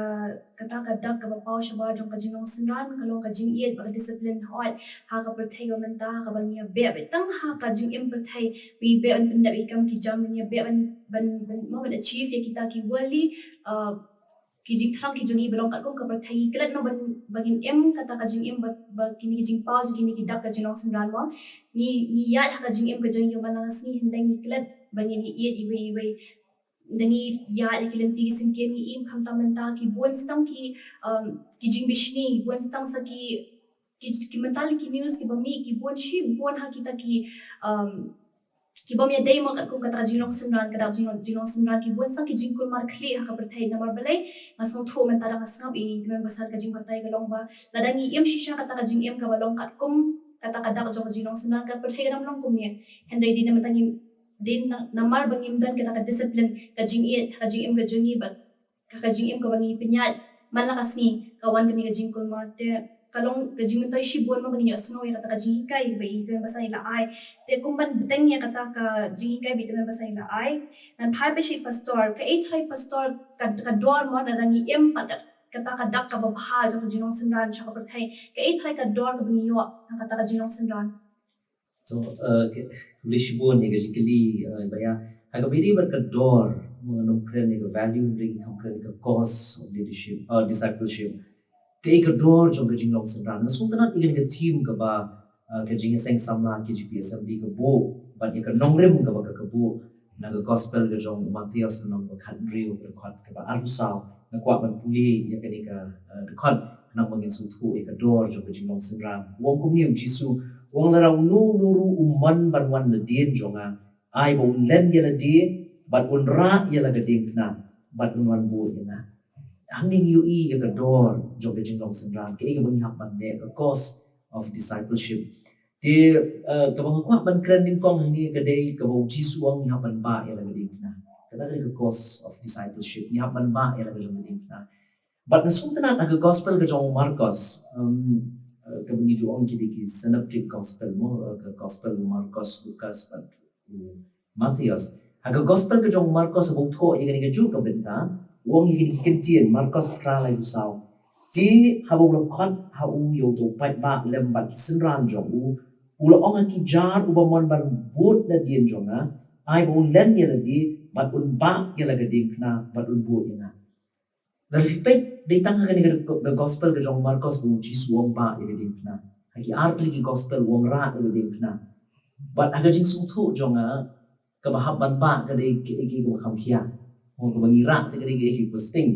kata ka dak kaba paw shabar jong ka jinglong synran ka long ka jingïeit bad ka discipline hooid ha ka pyrthei ba mynta, ha kaba ngi ïa beh bad tang ha ka jingim pyrthei, ba ngi beh ban pyndep ïa ki kam ki jam, ba ngi ïa beh ban, ban, ban, mo ban achieve ïa kita ki worldly, uh, ki jingthrang ki jong ngi ba long katkum ka pyrthei. Ngi klet noh ban, ba ngin im kata ka jingim ba, ba kine ki jingpaw jong kine ki dak ka jinglong synran mo. Ngi, ngi ïaid ha ka jingim ka jong ngi man la ka sngi, hynrei ngi klet ba ngin ïeit iwei iwei. Da ngi ïaid ha ki lynti ki syngkien ngi im, khamtam mynta ki bun sa tang ki, um, ki jingbishni, ki bun sa tang sa ki, ki, ki mynta ki news kiba mih, ki bun shibun ha kita ki, um, ki bym ïadei mo katkum kata ka jinglong synran, ka dak jinglong, jinglong synran, ki bun sa ki jingkulmar khlieh ha ka pyrthei. Namar balei? Nga sngewthuh mynta da nga sngap ïa i tymmen basan ka jingbatai ka long ba lada ngi im shisha kata ka jingim kaba long katkum kata ka dak jong ka jinglong synran, ka pyrthei ka dang long kumne. Hynrei dei namar ba ngi, dei na, namar ba ngim don kata ka discipline, ka jingïeit, ka jingim ka jong ngi bad ka, ka jingim kaba ngi pynïaid man la ka sngi, ka wan kane ka jingkulmar. Te ka long ka jingmyntoi shibun mo ba ngin ïohsngew ïa kata ka jinghikai ba i tymmen basan i la ai. Te kum ban bteng ïa kata ka jinghikai ba i tymmen basan i la ai, ngan phai peit sha i pastor, kaei trai pastor ka, ka dor mo lada ngi im pat ka, kata ka dak kaba bha jong ka jinglong synran sha ka pyrthei, kaei trai ka dor kaba ngi ïoh na kata ka jinglong synran. To, uh, khublei shibun ïa ka jingkylli, uh, ba ïa, ha kaba ïadei bad ka dor, mo, ngan ym kren ïa ka value, hynrei ngan kren ïa ka cost of leadership, uh, discipleship. Kaei ka dor jong ka jinglong synran. Nga sngewtynnat ïa kane ka theme kaba, uh, ka jingïaseng samla K J P Assembly ka buh bad ïa ka nongrim kaba ka, ka buh na ka gospel ka jong u Mathaios, ka lynnong kaba khathynriew, ka dkhot kaba arphew saw. Nga kwah ban pule ïa kane ka, uh, dkhot khnang ba ngin sngewthuh ïa ka dor jong ka jinglong synran. U ong kumne U Jisu, u ong, lada uno uno ruh u mon ban wan nadien jong nga, ai ba un len ïa lade bad un rah ïa la ka diengphna bad un wan bud ïa nga. Hangne ngi ïohi ïa ka dor jong ka jinglong synran, kaei kaba ngi hap ban leh, ka cost of discipleship. Te, eh, kaba nga kwah ban kren nyngkong hangne ka dei kaba U Jisu u ong ngi hap ban bah ïa la ka diengphna. Kata ka dei ka cost of discipleship, ngi hap ban bah ïa la ka jong ka diengphna. Bad nga sngewtynnat ha ka gospel ka jong u Markos, um, eh, kaba ngi ju ong ki dei ki synoptic gospel mo, eh, ka gospel u Markos, Lukas bad u Mathaios. Ha ka gospel ka jong u Markos haba u thoh ïa kane kajuh ka bynta, u ong ïa kine ki kyntien, Markos phra laiphew saw. Te haba u la khot ha u ïa uto u paidbah lem bad ki synran jong u, u la ong ha ki, jar uba mon ban bud nadien jong nga, ai ba un len ïa lade bad un bah ïa la ka diengphna bad un bud ïa nga. Lada phi peit, dei tang ha kane ka, ka gospel ka jong u Markos ba U Jisu u ong bah ïa ka diengphna. Ha ki artylli ki gospel u ong rah ïa ka diengphna. Bad ha ka jingsngewthuh jong nga, kaba hap ban bah ka dei kaei kaei kaba kham khia. Mo, kaba ngi rah te ka dei kaei kaei kaba sting.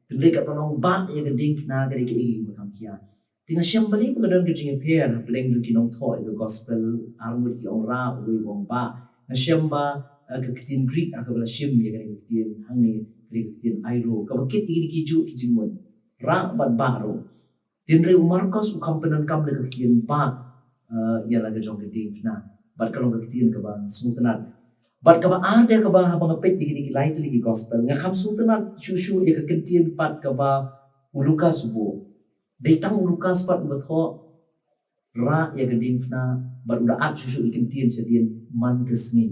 Hynrei kaba u ong bah ïa ka diengphna ka dei kaei kaei kaba kham khia. Te nga shem balei ba ka don ka jingïapher hapdeng jong ki nongthoh ïa ka gospel, arngut ki ong rah, uwei u ong bah. Nga shem ba, eh, ka ktien Greek ha kaba la shim ïa kane ka ktien hangne ka dei ka ktien airo, kaba kit ïa kine kijuh ki jingmut, rah bad bah ruh. Te hynrei u Markos u kham pyndonkam da ka ktien bah, eh, ïa la ka jong ka diengphna. Bad ka long ka ktien kaba sngewtynnat. Bad kaba ar de kaba haba nga peit ïa kine ki lai tylli ki gospel, nga kham sngewtynnat shuh shuh ïa ka kyntien pat kaba u Lukas u buh. Dei tang u Lukas pat uba thoh rah ïa ka diengphna, bad u da add shuh shuh ïa ka kyntien shadien man ka sngi.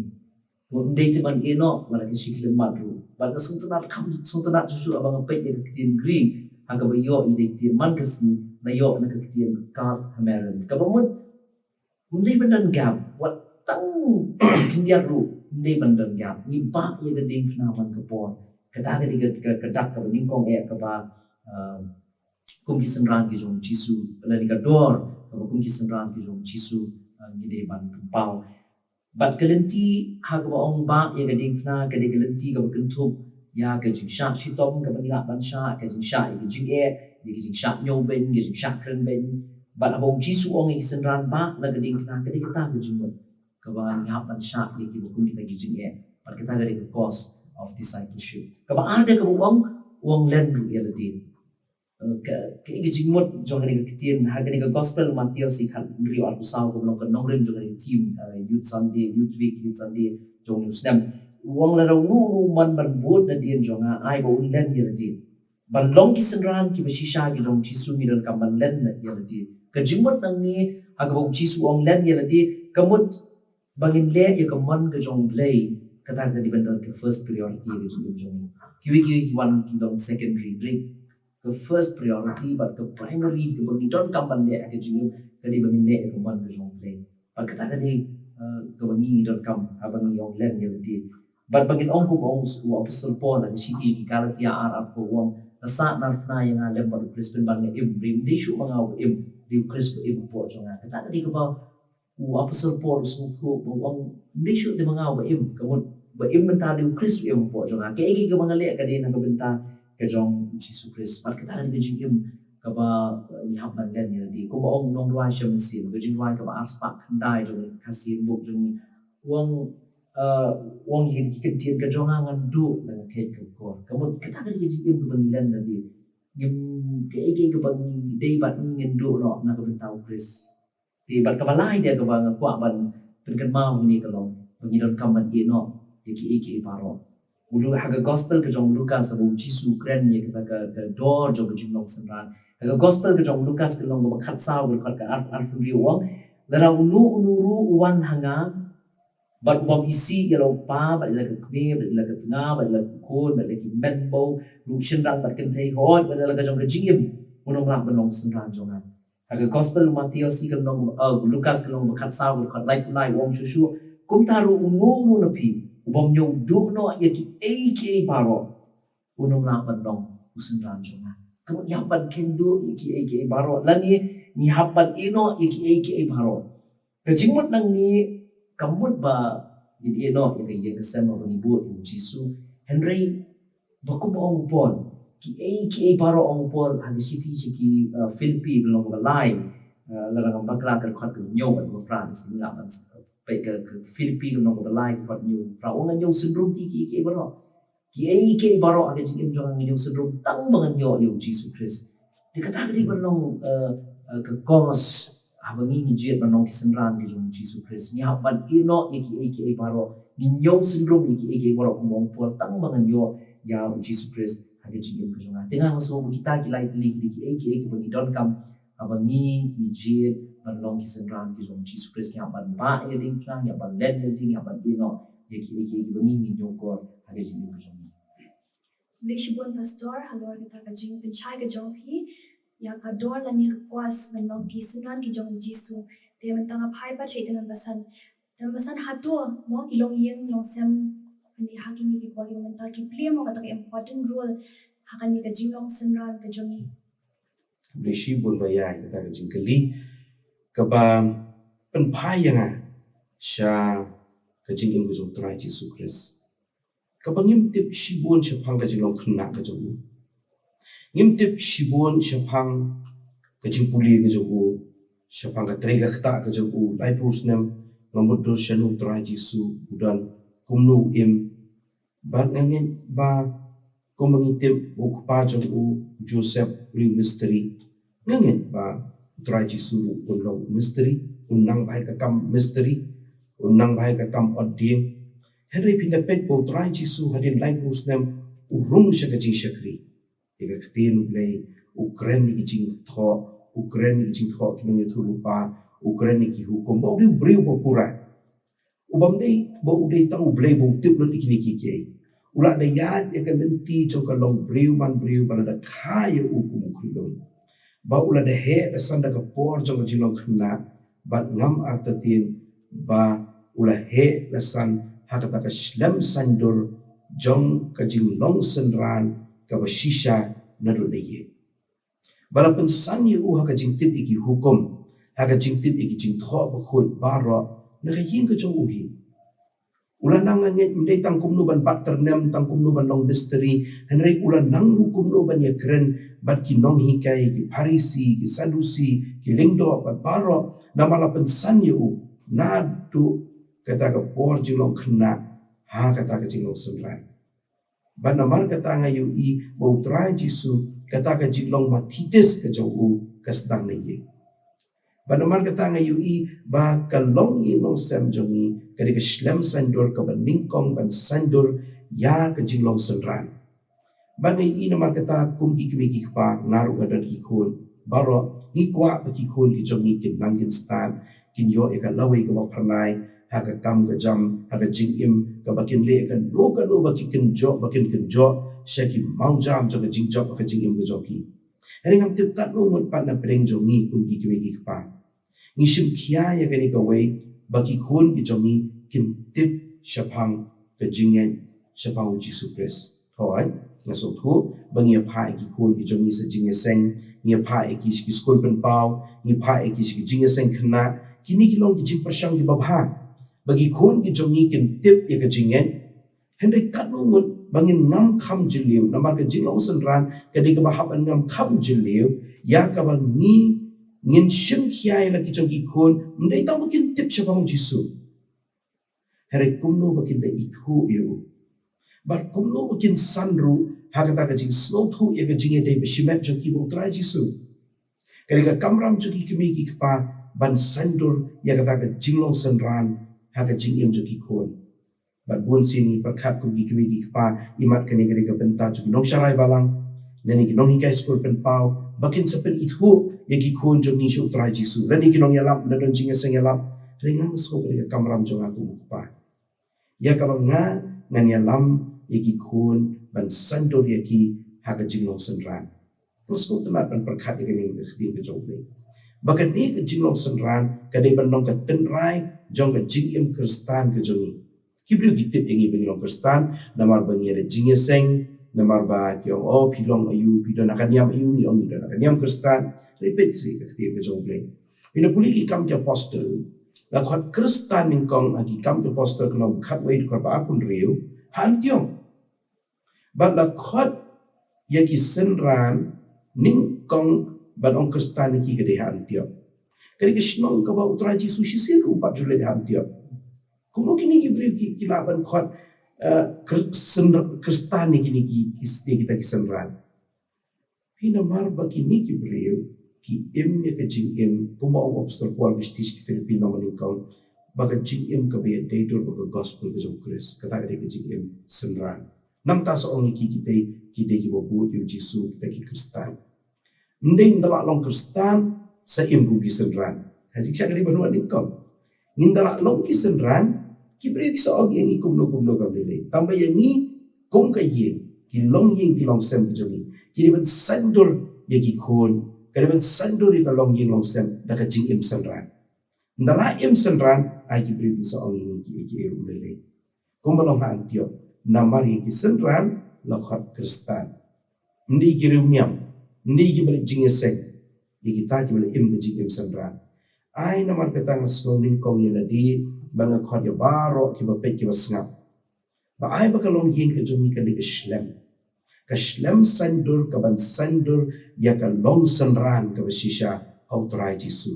Ym dei te ban ïeh noh, wat la ka shi khyllipmat ruh. Bad nga sngewtynnat, kham sngewtynnat shuh shuh haba nga peit ïa ka ktien Greek, ha kaba ïoh ïa ka ktien man ka sngi, la ïoh na ka ktien kath hemeron. Kaba mut, ym dei ban don gap, wat tang khyndiat ruh, ym dei ban don gap. Ngi bah ïa ka diengphna man ka por. Kata ka dei ka, ka, ka dak kaba nyngkong eh kaba, um, kum ki synran ki jong U Jisu, lane ka dor kaba kum ki synran ki jong U Jisu, uh, ngi dei ban pynpaw. Bad ka lynti ha kaba ong bah ïa ka diengphna ka dei ka lynti kaba kynthup ïa ka jingshah shitom kaba ngi lah ban shah, ka jingshah ïa ka jingeh, ïa ka jingshah ñiewbeiñ, ka jingshah krenbeiñ. Bad haba U Jisu u ong ïa ki synran bah la ka diengphna ka dei kata ka jingmut kaba ngi hap ban shah ïa kiba kum kita ki jingeh. Bad kata ka dei ka cost of discipleship. Kaba ar de kaba u ong, u ong len ruh ïa lade. Eh, ka, ka, ka jingmut jong kane ka ktien, ha kane ka gospel Mathaios i khathynriew arphew saw kaba long ka nongrim jong kane ka theme, eh, Youth Sunday, Youth Week, Youth Sunday jong u snem. U ong lada uno uno u mon ban bud nadien jong nga, ai ba un len ïa lade. Ban long ki synran kiba shisha ki jong U Jisu ngi donkam ban len ïa lade. Ka jingmut nangne, ha kaba U Jisu u ong len ïa lade, ka mut ba ngin leh ïa ka mon ka jong U Blei, Kata ka dei ban don ka first priority ka jingim jong ngi. Kiwei kiwei ki wan ki long secondary, hynrei ka first priority bad ka primary kaba ngi donkam ban leh ha ka jingim ka dei ba ngin leh ïa ka mon ka jong U Blei. Bad kata ka dei, eh, kaba ngi donkam haba ngi ong len ïa lade. Bad ba ngin ong kumba ong u Apostol Paul ha ka shithi ki Galatia ar, ar, ba u ong, la sah narphna ïa nga lem bad U Khrist, pynban nga im, hynrei ym dei shuh ma nga uba im, hynrei U Khrist uba im hapoh jong nga. Kata ka dei kaba u Apostol Paul u sngewthuh ba u ong, ym dei shuh te ma nga uba im, ka mut ba im mynta dei U Khrist u im hapoh jong nga. Kaei kaei kaba nga leh ka dei na ka bynta ka jong U Jisu Khrist. Bad kata ka dei ka jingim kaba, eh, ngi hap ban len ïa lade. Kumba ong u nongrwai sha mynsiem, ka jingrwai kaba arspah khyndai jong ka Khasi Handbook jong ngi, u ong, eh, u ong ïa ki kyntien, ka jong nga ngan duh lada nga kheit ka kor. Ka mut kata ka dei ka jingim kaba ngi len ïa lade. Ngim, kaei kaei kaba ngi dei bad ngi, ngin duh noh na ka bynta U Khrist. Te bad kaba lai de kaba nga kwah ban pynkynmaw hangne ka long ba ngi donkam ban ïeh noh ïa kiei kiei baroh. U Lu-, ha ka gospel ka jong u Lukas, haba u Jisu u kren ïa kata ka, ka dor jong ka jinglong synran, ha ka gospel ka jong u Lukas ka lynnong kaba khatsaw ka dkhot ka ar, arphew hynriew, u ong, lada uno uno ruh u wan ha nga bad u bym isih ïa la u kpa bad ïa la ka kmie bad ïa la ka tnga bad ïa la ka khun bad ïa la ki hynmen bad ruh shynrang bad kynthei, hooid, bad ïa la ka jong ka jingim, un ym lah ban long synran jong nga. Ha ka gospel u Mathaios ka lynnong, eh, Lukas ka lynnong ba khatsaw ka dkhot laiphew lai, u ong shuh shuh, kumta ruh uno uno na phi u bym ñiew duh noh ïa kiei kiei baroh, un ym lah ban long u synran jong nga. Ka mut ngi hap ban kheiñ duh ïa kiei kiei baroh, lane ngi hap ban ïeh noh ïa kiei kiei baroh. Ka jingmut nangne kam mut ba ngin ïeh noh ïa ka ïing ka sem ba ngi bud ïa u Jisu, hynrei ba kumba ong u Paul, kiei kiei baroh, ong u Paul ha ka shithi sha ki, eh, Philippi ka lynnong kaba lai, eh, lada ngam bakla ka dkhot kaba hynñiew bad kaba phra, lada ngin lah ban peit ka, ka Philippi ka lynnong kaba lai ka dkhot hynñiew bad phra, u ong, ngan ñiew syndrop ïa kiei kiei baroh. Kiei kiei baroh ha ka jingim jong nga ngan ñiew syndrop tang ba ngan ïoh ïa u Jisu Khrist. Te kata ka dei ban long, eh, eh, ka cause haba ngi, ngi jied ban long ki synran ki jong u Jisu Khrist. Ngi hap ban ïeh noh ïa kiei kiei baroh, ngi ñiew syndrop ïa kiei kiei baroh, kumba ong u Paul, tang ba ngan ïoh ïa u Jisu Khrist ha ka jingim ka jong nga. Te nga sngew ba kita ki lai tylli ki dei kiei kiei kiba ngi donkam haba ngi, ngi jied ban long ki synran ki jong u Jisu Khrist. Ngi hap ban bah ïa ka diengphna, ngi hap ban len ïa ka dieng, ngi hap ban ïeh noh ïa kiei kiei kiba ngi, ngi ñiewkor ha ka jingim ka jong ngi. Khublei shibun Pastor halor kata ka jingpynshai ka jong phi ïa ka dor lane ka cause ban long ki synran ki jong u Jisu. Te mynta nga phai pat sha i Tymmen Basan. Tymmen Basan, hato mo ki longïing longsem ha kine ki por mynta ki play mo kata ka important role ha kane ka jinglong synran ka jong ngi? Khublei shibun Baiai ïa kata ka jingkylli kaba pynphai ïa nga sha ka jingim ka jong u Trai Jisu Khrist, kaba ngim tip shibun shaphang ka jinglong khynnah ka jong u. Ngim tip shibun shaphang ka jingpule ka jong u, shaphang ka trei ka ktah ka jong u, laiphew snem nga mutdur shano u Trai Jisu u don, kumno u im. Bad nga ngeit ba kumba ngi tip ba u kpa jong u, u Joseph, u dei u mistri, nga ngeit ba u Trai Jisu ruh un long u mistri, un nang bha ïa ka kam mistri, un nang bha ïa ka kam ot dieng. Hynrei phin da peit ba u Trai Jisu hadien laiphew snem u rung sha ka jingshakri ïa ka ktien U Blei, u kren ïa ki jingthoh, u kren ïa ki jingthoh ki nongïathuhlypa, u kren ïa ki hukum, ba u dei u briew ba pura. U bym dei ba u dei tang U Blei ba u tip lut ïa kine kiei kiei. U la da ïaid ïa ka lynti jong ka long briew man briew ba la da kha ïa u kum u khyllung, ba u la da heh la san da ka por jong ka jinglong khynnah, bad ngam artatien ba u la heh la san ha kata ka shlem saiñdur jong ka jinglong synran kaba shisha naduh na ïing. Ba la pynsan ïa u ha ka jingtip ïa ki hukum, ha ka jingtip ïa ki jingthoh bakhuid baroh na ka ïing ka jong u hi. U la nang, nga ngeit, ym dei tang kumno ban bat tyrnem, tang kumno ban long mistri, hynrei u la nang ruh kumno ban ïakren bad ki nonghikai, ki Pharisi, ki Sadusi, ki lyngdoh bad baroh, namar la pynsan ïa u naduh kata ka por jinglong khynnah ha kata ka jinglong synran. Bad namar kata nga ïohi ba u Trai Jisu, kata ka jinglong mathitis ka jong u ka sdang na ïing. Bad namar kata nga ïohi ba ka longïing longsem jong ngi ka dei ka shlem saiñdur kaba nyngkong ban saiñdur ïa ka jinglong synran. Bad nga ïohi namar kata kum ki kmie ki kpa, nga ruh nga don ki khun, baroh ngi kwah ba ki khun ki jong ngi kin nang kin stad, kin ïoh ïa ka lawei kaba phyrnai, ha ka kam ka jam, ha ka jingim, kaba kin leh kano kano ba ki kynjoh, ba kin kynjoh sha ki mawjam jong ka jingjop ha ka jingim ka jong ki. Hynrei ngam tip katno ngut pat na pdeng jong ngi kum ki kmie ki kpa ngi shim khia ïa kane kawei, ba ki khun ki jong ngi kin tip shaphang ka jingngeit shaphang u Jisu Khrist. Hooid, nga sngewthuh ba ngi ïa phah ïa ki khun ki jong ngi sha jingïaseng, ngi ïa phah ïa ki sha ki skul pynpaw, ngi phah ïa ki sha ki jingïaseng khynnah. Kine ki long ki jingpyrshang kiba bha ba ki khun ki jong ngi kin tip ïa ka jingngeit. Hynrei katno ngut ba ngin ngam kham jylliew, namar ka jinglong synran ka dei kaba hap ban ngam kham jylliew, ïa kaba ngi, ngin shim khia ïa la ki jong ki khun, ym dei tang ba kin tip shaphang u Jisu, hynrei kumno ba kin da ithuh ïa u, bad kumno ba kin san ruh ha kata ka jingsngewthuh ïa ka jingïadei ba shimet jong ki bad u Trai Jisu. Ka dei ka kamram jong ki kmie ki kpa ban saiñdur ïa kata ka jinglong synran ha ka jingim jong ki khun. Bad bun sien ngi pyrkhat kum ki kmie ki kpa, imat kane ka dei ka bynta jong ki nongsharai balang, lane ki nonghikai skul pynpaw, ba kin sa pynithuh ïa ki khun jong ngi sha u Trai Jisu, lane ki nongïalap, la don jingïaseng ïalap. Hynrei nga sngew ka dei ka kamram jong nga kum u kpa, ïa kaba nga ngan ïalam ïa ki khun ban saiñdur ïa ki ha ka jinglong synran. Nga sngewtynnat ban pyrkhat ïa kane ka ktien ka jong u Blei, ba kane ka jinglong synran ka dei ban long ka tynrai jong ka jingim Khristan ka jong ngi. Ki briew ki tip ïa ngi ba ngi long Khristan namar ba ngi ïaleh jingïaseng, namar ba ki ong, "Oh, phi long aïu, phi don ha ka niam aïu?" Ngi ong, "Ngi don ha ka niam Khristan." Hynrei peit seh ka ktien ka jong u Blei. Phin ïa pule ki Kam ki Apostol, la khot Khristan nyngkong ha ki Kam ki Apostol ka lynnong khatwei, dkhot ba arphew hynriew, ha Antiok. Bad la khot ïa ki synran nyngkong ban ong Khristan ïa ki, ka dei ha Antiok. Ka dei ka shnong kaba u Trai Jisu shisien ruh u pat ju leit ha Antiok. Kumno kine ki briew ki, ki lah ban khot, eh, Khri-, syn-, Khristan ïa kine ki, ki stia kita ki synran? Phi, namar ba kine ki briew ki im ïa ka jingim kumba ong u Apostol Paul ha ka shithi sha ki Philippi lynnong ba nyngkong, ba ka jingim kaba ïadei dur bad ka gospel ka jong u Khrist, kata ka dei ka jingim synran. Nangta sa ong ïa ki, kita ki dei kiba bud ïa u Jisu, kita ki Khristan. Ym dei ynda la long Khristan sa im kum ki synran. Ha jingshah ka dei ban wan nyngkong. Ngin da lah long ki synran, ki briew ki sa ong ïa ngi kumno kumno kam lei lei. Tangba ïa ngi kum ka ïing, ki longïing ki longsem ki jong ngi, ki dei ban saiñdur ïa ki khun, ka dei ban saiñdur ïa ka longïing longsem da ka jingim synran. Ynda la im synran, ai ki briew ki sa ong ïa ngi kiei kiei ruh ym lei lei. Kumba long ha Antiok, namar ïa ki synran la khot Khristan. Ym dei ki riewniam, ym dei kiba leh jingïaseng, ïa kita kiba la im ka jingim synran. Ai namar kata nga sngew nyngkong ïa lade ba nga khot ïa baroh kiba peit kiba sngap, ba ai ba ka longïing ka jong ngi kan dei ka shlem, ka shlem saiñdur kaban saiñdur ïa ka long synran kaba shisha ha u Trai Jisu.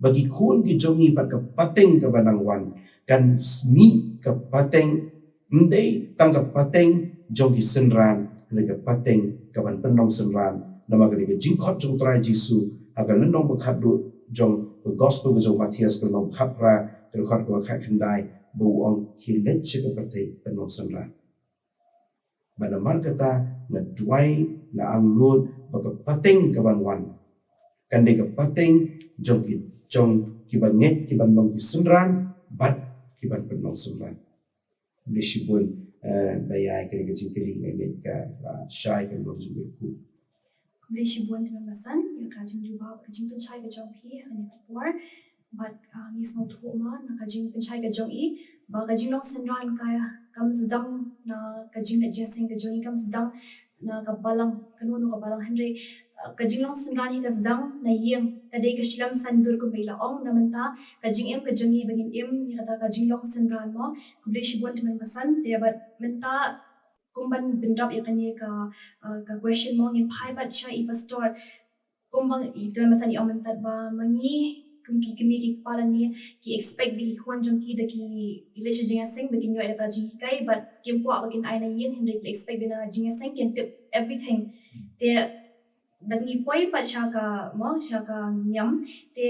Ba ki khun ki jong ngi bad ka pateng kaba nang wan kan mih ka pateng, ym dei tang ka pateng jong ki synran, hynrei ka pateng kaban pynlong synran. Namar ka dei ka jingkhot jong u Trai Jisu ha ka lynnong ba khatduh jong ka gospel ka jong u Mathaios, ka lynnong ba khatphra, ka dkhot kaba khatkhyndai, ba u ong, khie leit sha ka pyrthei pynlong synran. Bad namar kata nga duwai, nga angnud ba ka pateng kaban wan kan dei ka pateng jong ki, jong kiba ngeit kiban long ki synran bad kiban pynlong synran. Khublei shibun, eh, ba ïa kane ka jingkylli, nga ngeit ka, ah, shai kan long jingkyrkhu. Khublei shibun Tymmen Basan ïa ka jingjubab, ka jingpynshai ka jong phi ha kane ka por. Bad, ah, ngi sngewthuh ma, na ka jingpynshai ka jong i, ba ka jinglong synran ka, kam sdang na ka jingleh jingïaseng ka jong i, kam sdang na ka balang, kano kano ka balang, hynrei, ah, ka jinglong synran hi ka sdang na ïing, ka dei ka shlem saiñdur kumba i la ong. Na mynta ka jingim ka jong i ba ngin im ïa kata ka jinglong synran mo. Khublei shibun Tymmen Basan. Te bad mynta kum ban bynrap ïa kane ka, ah, ka question mo, ngin phai pat sha i pastor. Kumba i Tymmen Basan i ong mynta ba ma ngi kum ki kmie ki kpa lane ki expect ba ki khun jong ki da ki, ki leit sha jingïaseng ba kin ïoh ïa kata jinghikai, bad kim kwah ba kin ai na ïing, hynrei ki expect ba na jingïaseng kin tip everything. Te da ngi poi pat sha ka mo, sha ka niam, te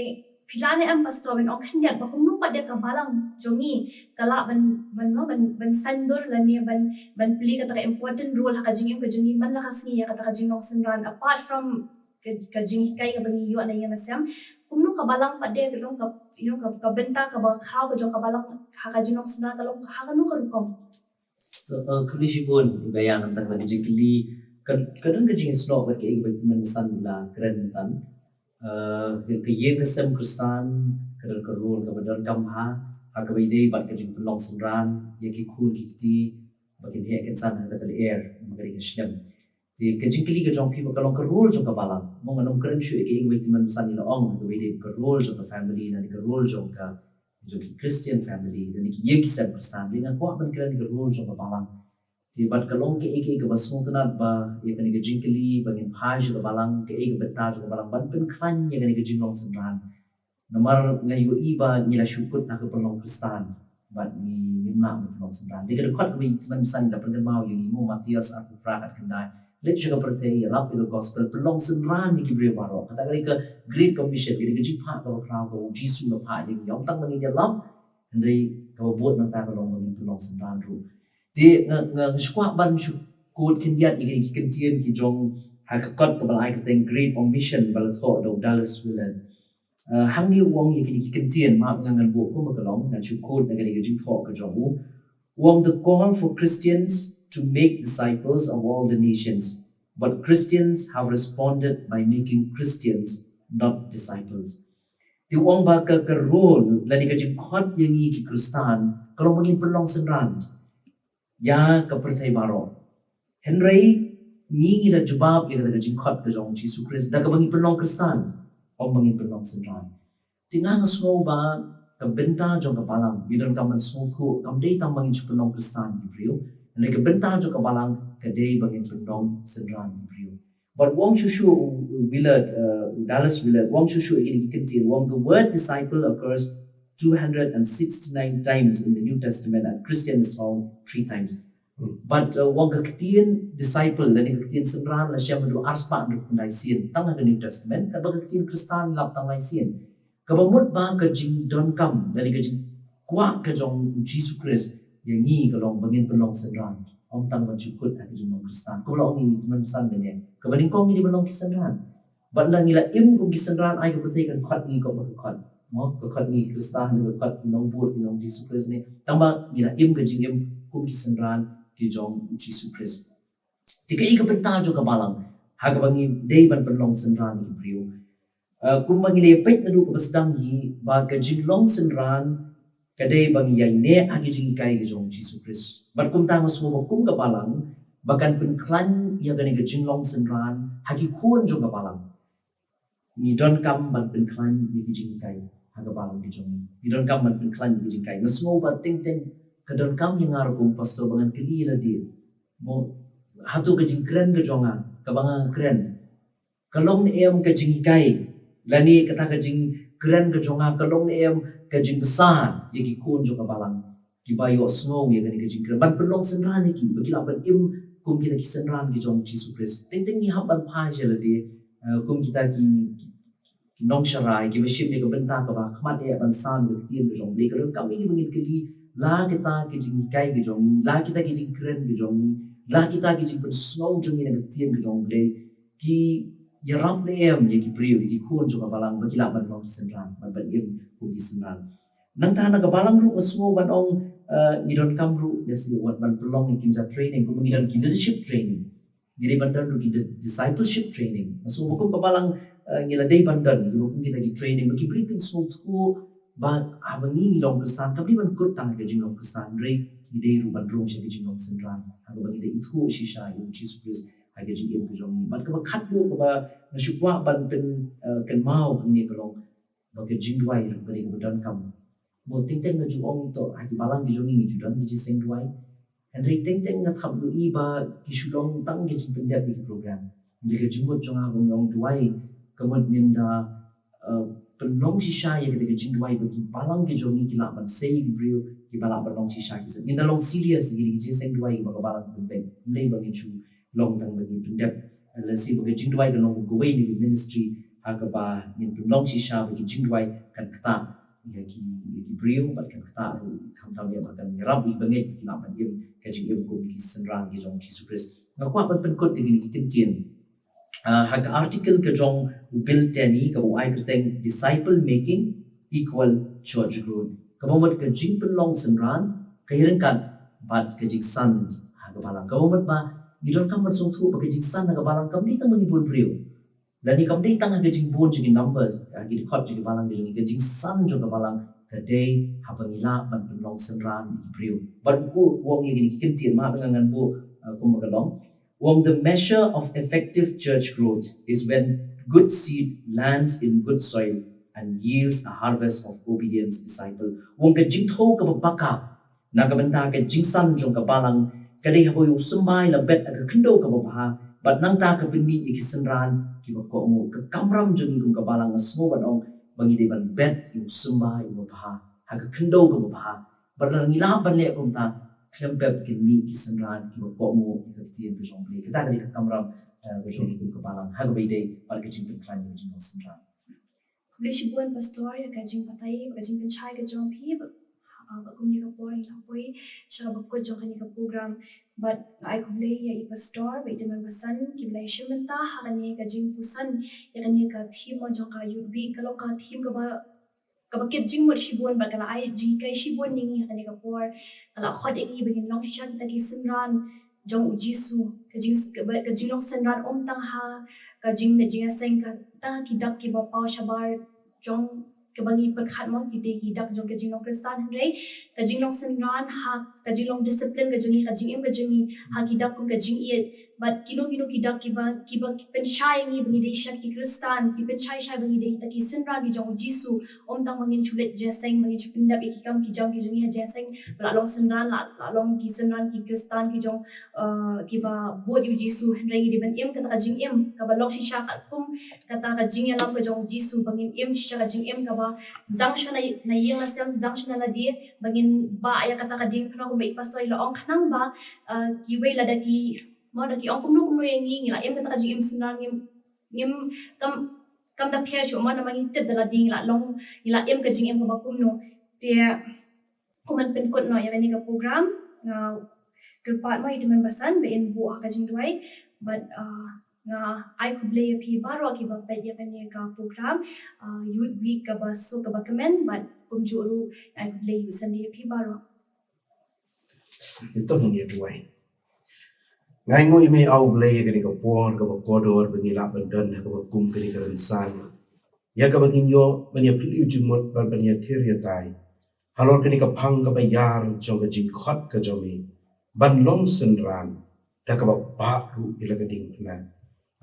phi lah ne em pastor ban ong khyndiat ba kumno pat ïa ka balang jong ngi ka lah ban, ban mo, ban, ban saiñdur lane ban, ban play kata ka important role ha ka jingim ka jong ngi man la ka sngi ïa kata ka jinglong synran, apart from ka, ka jinghikai kaba ngi ïoh na ïing na sem. Kumno ka balang pat de ka long ka, you know, ka, ka bynta kaba khraw ka jong ka balang ha ka jinglong synran ka long ha kano ka rukom? To, uh, khublei shibun i Bayan namar ka jingkylli. Ka, ka don ka jingsnoh bad kaei kaba i Tymmen Basan i la kren mynta. Uh, ka, ka ïing ka sem Khristan ka don ka role kaba donkam ha, ha kaba ïadei bad ka jingpynlong synran ïa ki khun ki kti ba kin heh kin san ha kata ka lyer, namar ka dei ka shlem. Te ka jingkylli ka jong phi ba ka long ka role jong ka balang. Mo, ngan ym kren shuh ïa kaei kaba i Tymmen Basan i la ong, kaba ïadei bad ka role jong ka family lane ka role jong ka, jong ki Christian family lane ki ïing ki sem Khristan. Te nga kwah ban kren ïa ka role jong ka balang. Te bad ka long kaei kaei kaba sngewtynnat ba ïa kane ka jingkylli ba ngin phai sha ka balang, kaei ka bynta jong ka balang ban pynkhlaiñ ïa kane ka jinglong synran. Namar nga ïohi ba ngi la shu kut ha ka pynlong Khristan bad ngi, ngim lah ban pynlong synran. Dei ka dkhot kaba i Tymmen Basan i la pynkynmaw ïa ngi, mo, Mathaios arphew phra khatkhyndai. Leit sha ka pyrthei, ïalap ïa ka gospel, pynlong synran ïa ki briew baroh. Kata ka dei ka Great Commission, ka dei ka jingphah kaba khraw kaba u Jisu u la phah ïa ngi. Ym tang ba ngin ïalap, hynrei kaba bud nangta ka long ba ngin pynlong synran ruh. Te nga, nga, nga shu kwah ban shu quote khyndiat ïa kine ki kyntien ki jong ha ka kot kaba la ai kyrteng Great Commission ba la thoh da u Dallas Willard. Uh, hangne u ong ïa kine ki kyntien, map nga ngan buh kumba ka long, ngan shu quote na kane ka jingthoh ka jong u. U ong, "The call for Christians to make disciples of all the nations, but Christians have responded by making Christians, not disciples." Te u ong ba ka, ka role lane ka jingkhot ïa ngi ki Khristan ka long ba ngin pynlong synran ïa ka pyrthei baroh. Hynrei ngi, ngi la jubab ïa kata ka jingkhot ka jong u Jisu Khrist da kaba ngi pynlong Khristan, ym ba ngin pynlong synran. Te nga, nga sngew ba ka bynta jong ka balang, ngi donkam ban sngewthuh, kam dei tang ba ngin shu pynlong Khristan ïa ki briew. Hynrei ka bynta jong ka balang ka dei ba ngin pynlong synran ïa ki briew. Bad u ong shuh shuh u, u Willard, uh, u Dallas Willard, u ong shuh shuh ïa kine ki kyntien, u ong, "The word disciple occurs two hundred and sixty-nine times in the New Testament, and Christian is found three times." Hmm. Bad, uh, u ong ka ktien disciple lane ka ktien synran la shem haduh arspah haduh khyndai sien tang ha ka New Testament, katba ka ktien Khristan lap tang lai sien. Kaba mut ba ka jingdonkam lane ka jingkwah ka jong u Jisu Khrist ïa ngi ka long ba ngin pynlong synran, ym tang ban shu kut ha ka jinglong Khristan. Kumba la ong ïa ngi, Tymmen Basan mynne, kaba nyngkong ngi dei ban long ki synran. Bad lada ngi la im kum ki synran, ai ka pyrthei kan khot ngi kum ba ka khot, mo, ka khot ngi Khristan, ka khot ngi nongbud ki jong u Jisu Khrist ne. Tangba ngi la im ka jingim kum ki synran ki jong u Jisu Khrist. Te kaei ka bynta jong ka balang ha kaba ngi dei ban pynlong synran ïa ki briew? Uh, kumba ngi la peit naduh kaba sdang hi, ba ka jinglong synran ka dei ba ngi ïaineh ha ki jinghikai ki jong u Jisu Khrist. Bad kumta nga sngew ba kum ka balang ba kan pynkhlaiñ ïa kane ka jinglong synran ha ki khun jong ka balang, ngi donkam ban pynkhlaiñ ïa ki jinghikai ha ka balang ki jong ngi. Ngi donkam ban pynkhlaiñ ïa ki jinghikai. Nga sngew ba teng teng ka donkam ïa nga ruh kum pastor ba ngan kylli ïa lade, mo, hato ka jingkren ka jong nga kaba nga kren ka long ne em ka jinghikai, lane kata ka jingkren ka jong nga ka long ne em ka jingbsa ïa ki khun jong ka balang kiba ïohsngew ïa kane ka jingkren, ban pynlong synran ïa ki ba ki lah ban im kum kita ki synran ki jong u Jisu Khrist. Teng teng ngi hap ban phai sha lade, eh, kum kita ki, ki, ki nongsharai kiba shim ïa ka bynta kaba khmat eh ban sam ïa ka ktien ka jong u Blei. Ka donkam ïa ngi ba ngin kylli, la kita ki jinghikai ki jong ngi, la kita ki jingkren ki jong ngi, la kita ki jingpynsngew jong ngi na ka ktien ka jong u Blei, ki ïarap ne em ïa ki briew, ïa ki khun jong ka balang ba ki lah ban long ki synran, ban, ban im kum ki synran. Nangta na ka balang ruh nga sngew ban ong, eh, ngi donkam ruh, ïa, shu wat ban pynlong ïa ki jait training, kumba ngi don ki leadership training, ngi dei ban don ruh ki dis-, discipleship training. Nga sngew ba kum ka balang, eh, ngi la dei ban don, ngi ba kum kita ki training ba ki briew kin sngewthuh ba haba ngi, ngi long Khristan kam dei ban kut tang ha ka jinglong Khristan, hynrei ngi dei ruh ban rung sha ka jinglong synran ha kaba ngi dei ithuh shisha ïa u Jisu Khrist ha ka jingim ka jong ngi. Bad kaba khatduh kaba nga shu kwah ban pyn, eh, kynmaw hangne ka long ba ka jingduwai ruh ka dei kaba donkam. Mo, teng teng nga ju ong to ha ki balang ki jong ngi ngi ju don ki jingïaseng duwai. Hynrei teng teng nga thap ïohi ba ki shu long tang ki jingpyndep ïa ki program. Hynrei ka jingmut jong nga ba nga ong duwai ka mut ngin da, eh, pynlong shisha ïa kita ki jingduwai ba ki balang ki jong ngi ki lah ban sei ïa ki briew, kiba lah ban long shisha ki sa. Ngin da long serious ïa ki jingïaseng duwai kiba ka balang pynbeit. Ym dei ba ngin shu long tang ba ngin pyndep. Lehse ba ka jingduwai kan long kawei na ki ministry ha kaba ngin pynlong shisha ba ki jingduwai kan ktah ïa ki, ïa ki briew bad kan ktah ruh khamtam ïa ba kan ïarap ïa ki bangeit ba ki lah ban im ka jingim kum ki synran ki jong u Jisu Khrist. Nga kwah ban pynkut ïa kine ki kyntien. Uh, ha ka article ka jong u Bill Tenney kaba u ai kyrteng Disciple Making Equal Church Growth. Kaba mut ka jingpynlong synran ka ïaryngkat bad ka jingsan ha ka balang. Kaba mut ba ngi donkam ban sngewthuh ba ka jingsan ha ka balang kam dei tang ba ngi bun briew. Lane kam dei tang ha ka jingbun jong ki numbers, ha ki dkhot jong ki balang jong ngi, ka jingsan jong ka balang ka dei haba ngi lah ban pynlong synran ïa ki briew. Bad u ong ïa kine ki kyntien ma ba ngan buh, uh, kumba ka long. Ong, the measure of effective church growth is when good seed lands in good soil and yields a harvest of obedience disciple. Ong, ka jingthew kaba paka na ka bynta ka jingsan jong ka balang ka dei haba u symbai la bet ha ka khyndew kaba bha bad nangta ka pynmih ïa ki synran kiba kohnguh. Ka kamram jong ngi kum ka balang nga sngew ban ong ba ngi dei ban bet ïa u symbai uba bha ha ka khyndew kaba bha. Bad lada ngi lah ban leh kumta, khlem pep kin mih ki synran kiba kohnguh ïa ka ktien ka jong U Blei. Kata ka dei ka kamram, eh, ka jong ngi kum ka balang ha kaba ïadei bad ka jingpynkhlaiñ ïa ka jinglong synran. Khublei shibun Pastor ïa ka jingbatai bad ka jingpynshai ka jong phi. Bad, ah, bad kumne ka por ngi la poi sha kaba kut jong kane ka program. Bad nga ai khublei ïa i Pastor bad i Tymmen Basan kiba la ïashim bynta ha kane ka jingpuson ïa kane ka theme jong ka Youth Week, ka long ka theme kaba kaba kit jingmut shibun bad ka la ai jinghikai shibun ïa ngi ha kane ka por. Ka la khot ïa ngi ba ngin long shisha kita ki synran jong U Jisu. Ka jing, ka, ka jinglong synran ym tang ha ka jing, jingïaseng, ka tang ha ki dak kiba paw shabar jong kaba ngi pyrkhat mo, ki dei ki dak jong ka jinglong Khristan, hynrei ka jinglong synran ha ka jinglong discipline ka jong ngi, ka jingim ka jong ngi ha ki dak kum ka jingïeit. Bad kino kino ki dak kiba, kiba pynshai ïa ngi ba ngi dei shisha ki Khristan, ki pynshai shisha ba ngi dei kita ki synran ki jong U Jisu. Ym tang ba ngin shu leit jingïaseng, ba ngin shu pyndep ïa ki kam ki jam ki jong ngi ha jingïaseng, ba la long synran, la, la long ki synran ki Khristan ki jong, eh, kiba bud ïa U Jisu, hynrei ngi dei ban im kata ka jingim kaba long shisha katkum kata ka jingïalam ka jong U Jisu, ba ngin im shisha ka jingim kaba zang sha na, na ïing na sem, zang sha na lade, ba ngin bah ïa kata ka diengphna kumba i Pastor i la ong khnang ba, eh, kiwei lada ki, mo, da ki ong kumno kumno ïa ngi, ngi la im kata ka jingim synran, ngim, ngim, kam, kam da pher shuh mo, namar ngi tip da lade ngi la long, ngi la im ka jingim kaba kumno. Te kum ban pynkut noh ïa kane ka program, nga kyrpad mo ïa i Tymmen Basan ba in buh ha ka jingduwai bad, ah, nga ai khublei ïa phi baroh kiba peit ïa kane ka program, ah, Youth Week kaba suk kaba kmen bad kumjuh ruh nga ai khublei ïa u Sunday ïa phi baroh. Ito ngin ïa duwai. Nga ainguh ïa me A U Blei ïa kane ka por kaba kordor ba ngi lah ban don ha kaba kum kane ka rynsan, ïa kaba ngin ïoh ban ïa phylliew jingmut bad ban ïa thied ïa tai halor kane ka phang kaba ïar jong ka jingkhot ka jong me ban long synran da kaba bah ruh ïa la ka diengphna.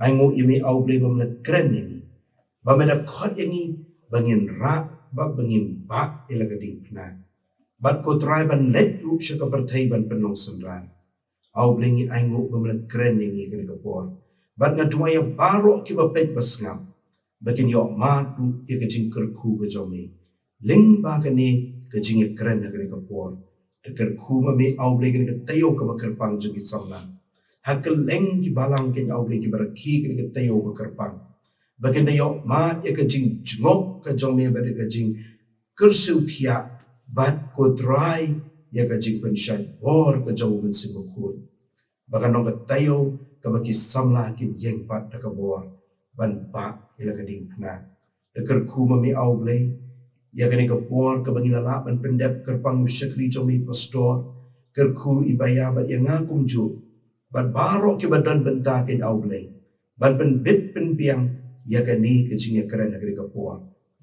Ainguh ïa me A U Blei ba me la kren ïa ngi, ba me da khot ïa ngi ba ngin rah bad ba ngin bah ïa la ka diengphna. Bad ko Trai ban leit ruh sha ka pyrthei ban pynlong synran. A U Blei ngi ainguh ba me la kren ïa ngi kane ka por. Bad nga duwai ïa baroh kiba peit ba sngap ba kin ïoh mad ruh ïa ka jingkyrkhu ka jong me lyngba kane ka jingïakren ha kane ka por. Da kyrkhu ma me A U Blei kane ka taïew kaba kyrpang jong ki samla. Ha kylleng ki balang kein A U Blei kiba rakhe kane ka taïew ba kyrpang, ba kin da ïoh mad ïa ka jingjngoh ka jong me bad ïa ka jing kyrsiew thiah bad ko Trai ïa ka jingpynshait bor ka jong U Mynsiem Bakhuid. Ba kan long ka taïew kaba ki samla kin ïeng pat da ka bor ban bah ïa la ka diengphna. Da kyrkhu ma me A U Blei ïa kane ka por kaba ngi la lah ban pyndep kyrpang ïa u shakri jong me Pastor, kyrkhu i Baya bad ïa nga kumjuh bad baroh kiba don bynta kein A U Blei ban pynbit pynbiang ïa kane ka jingïakren ha kane ka por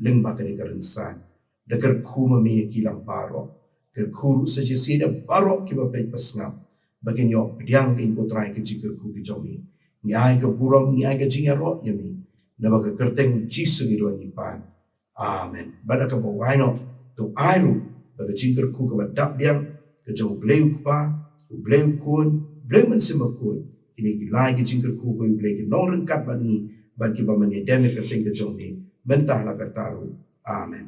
lyngba kane ka rynsan. Da kyrkhu ma me ïa ki lang baroh. Kyrkhu ruh sa shisien ïa baroh kiba peit ba sngap ba kin ïoh pdiang kein ko Trai ka jingkyrkhu ka jong me. Ngi ai ka burom, ngi ai ka jingïaroh ïa me. Naba ka kyrteng U Jisu ngi duwai ngi pan. Amen. Bad ha kaba wai noh, to ai ruh ba ka jingkyrkhu kaba dap biang ka jong U Blei U Kpa, U Blei U Khun, U Blei U Mynsiem Bakhuid, kine ki lai ki jingkyrkhu kaba U Blei kin long ryngkat bad ngi bad kiba mane dem ïa ka kyrteng ka jong me mynta la karta ruh. Amen.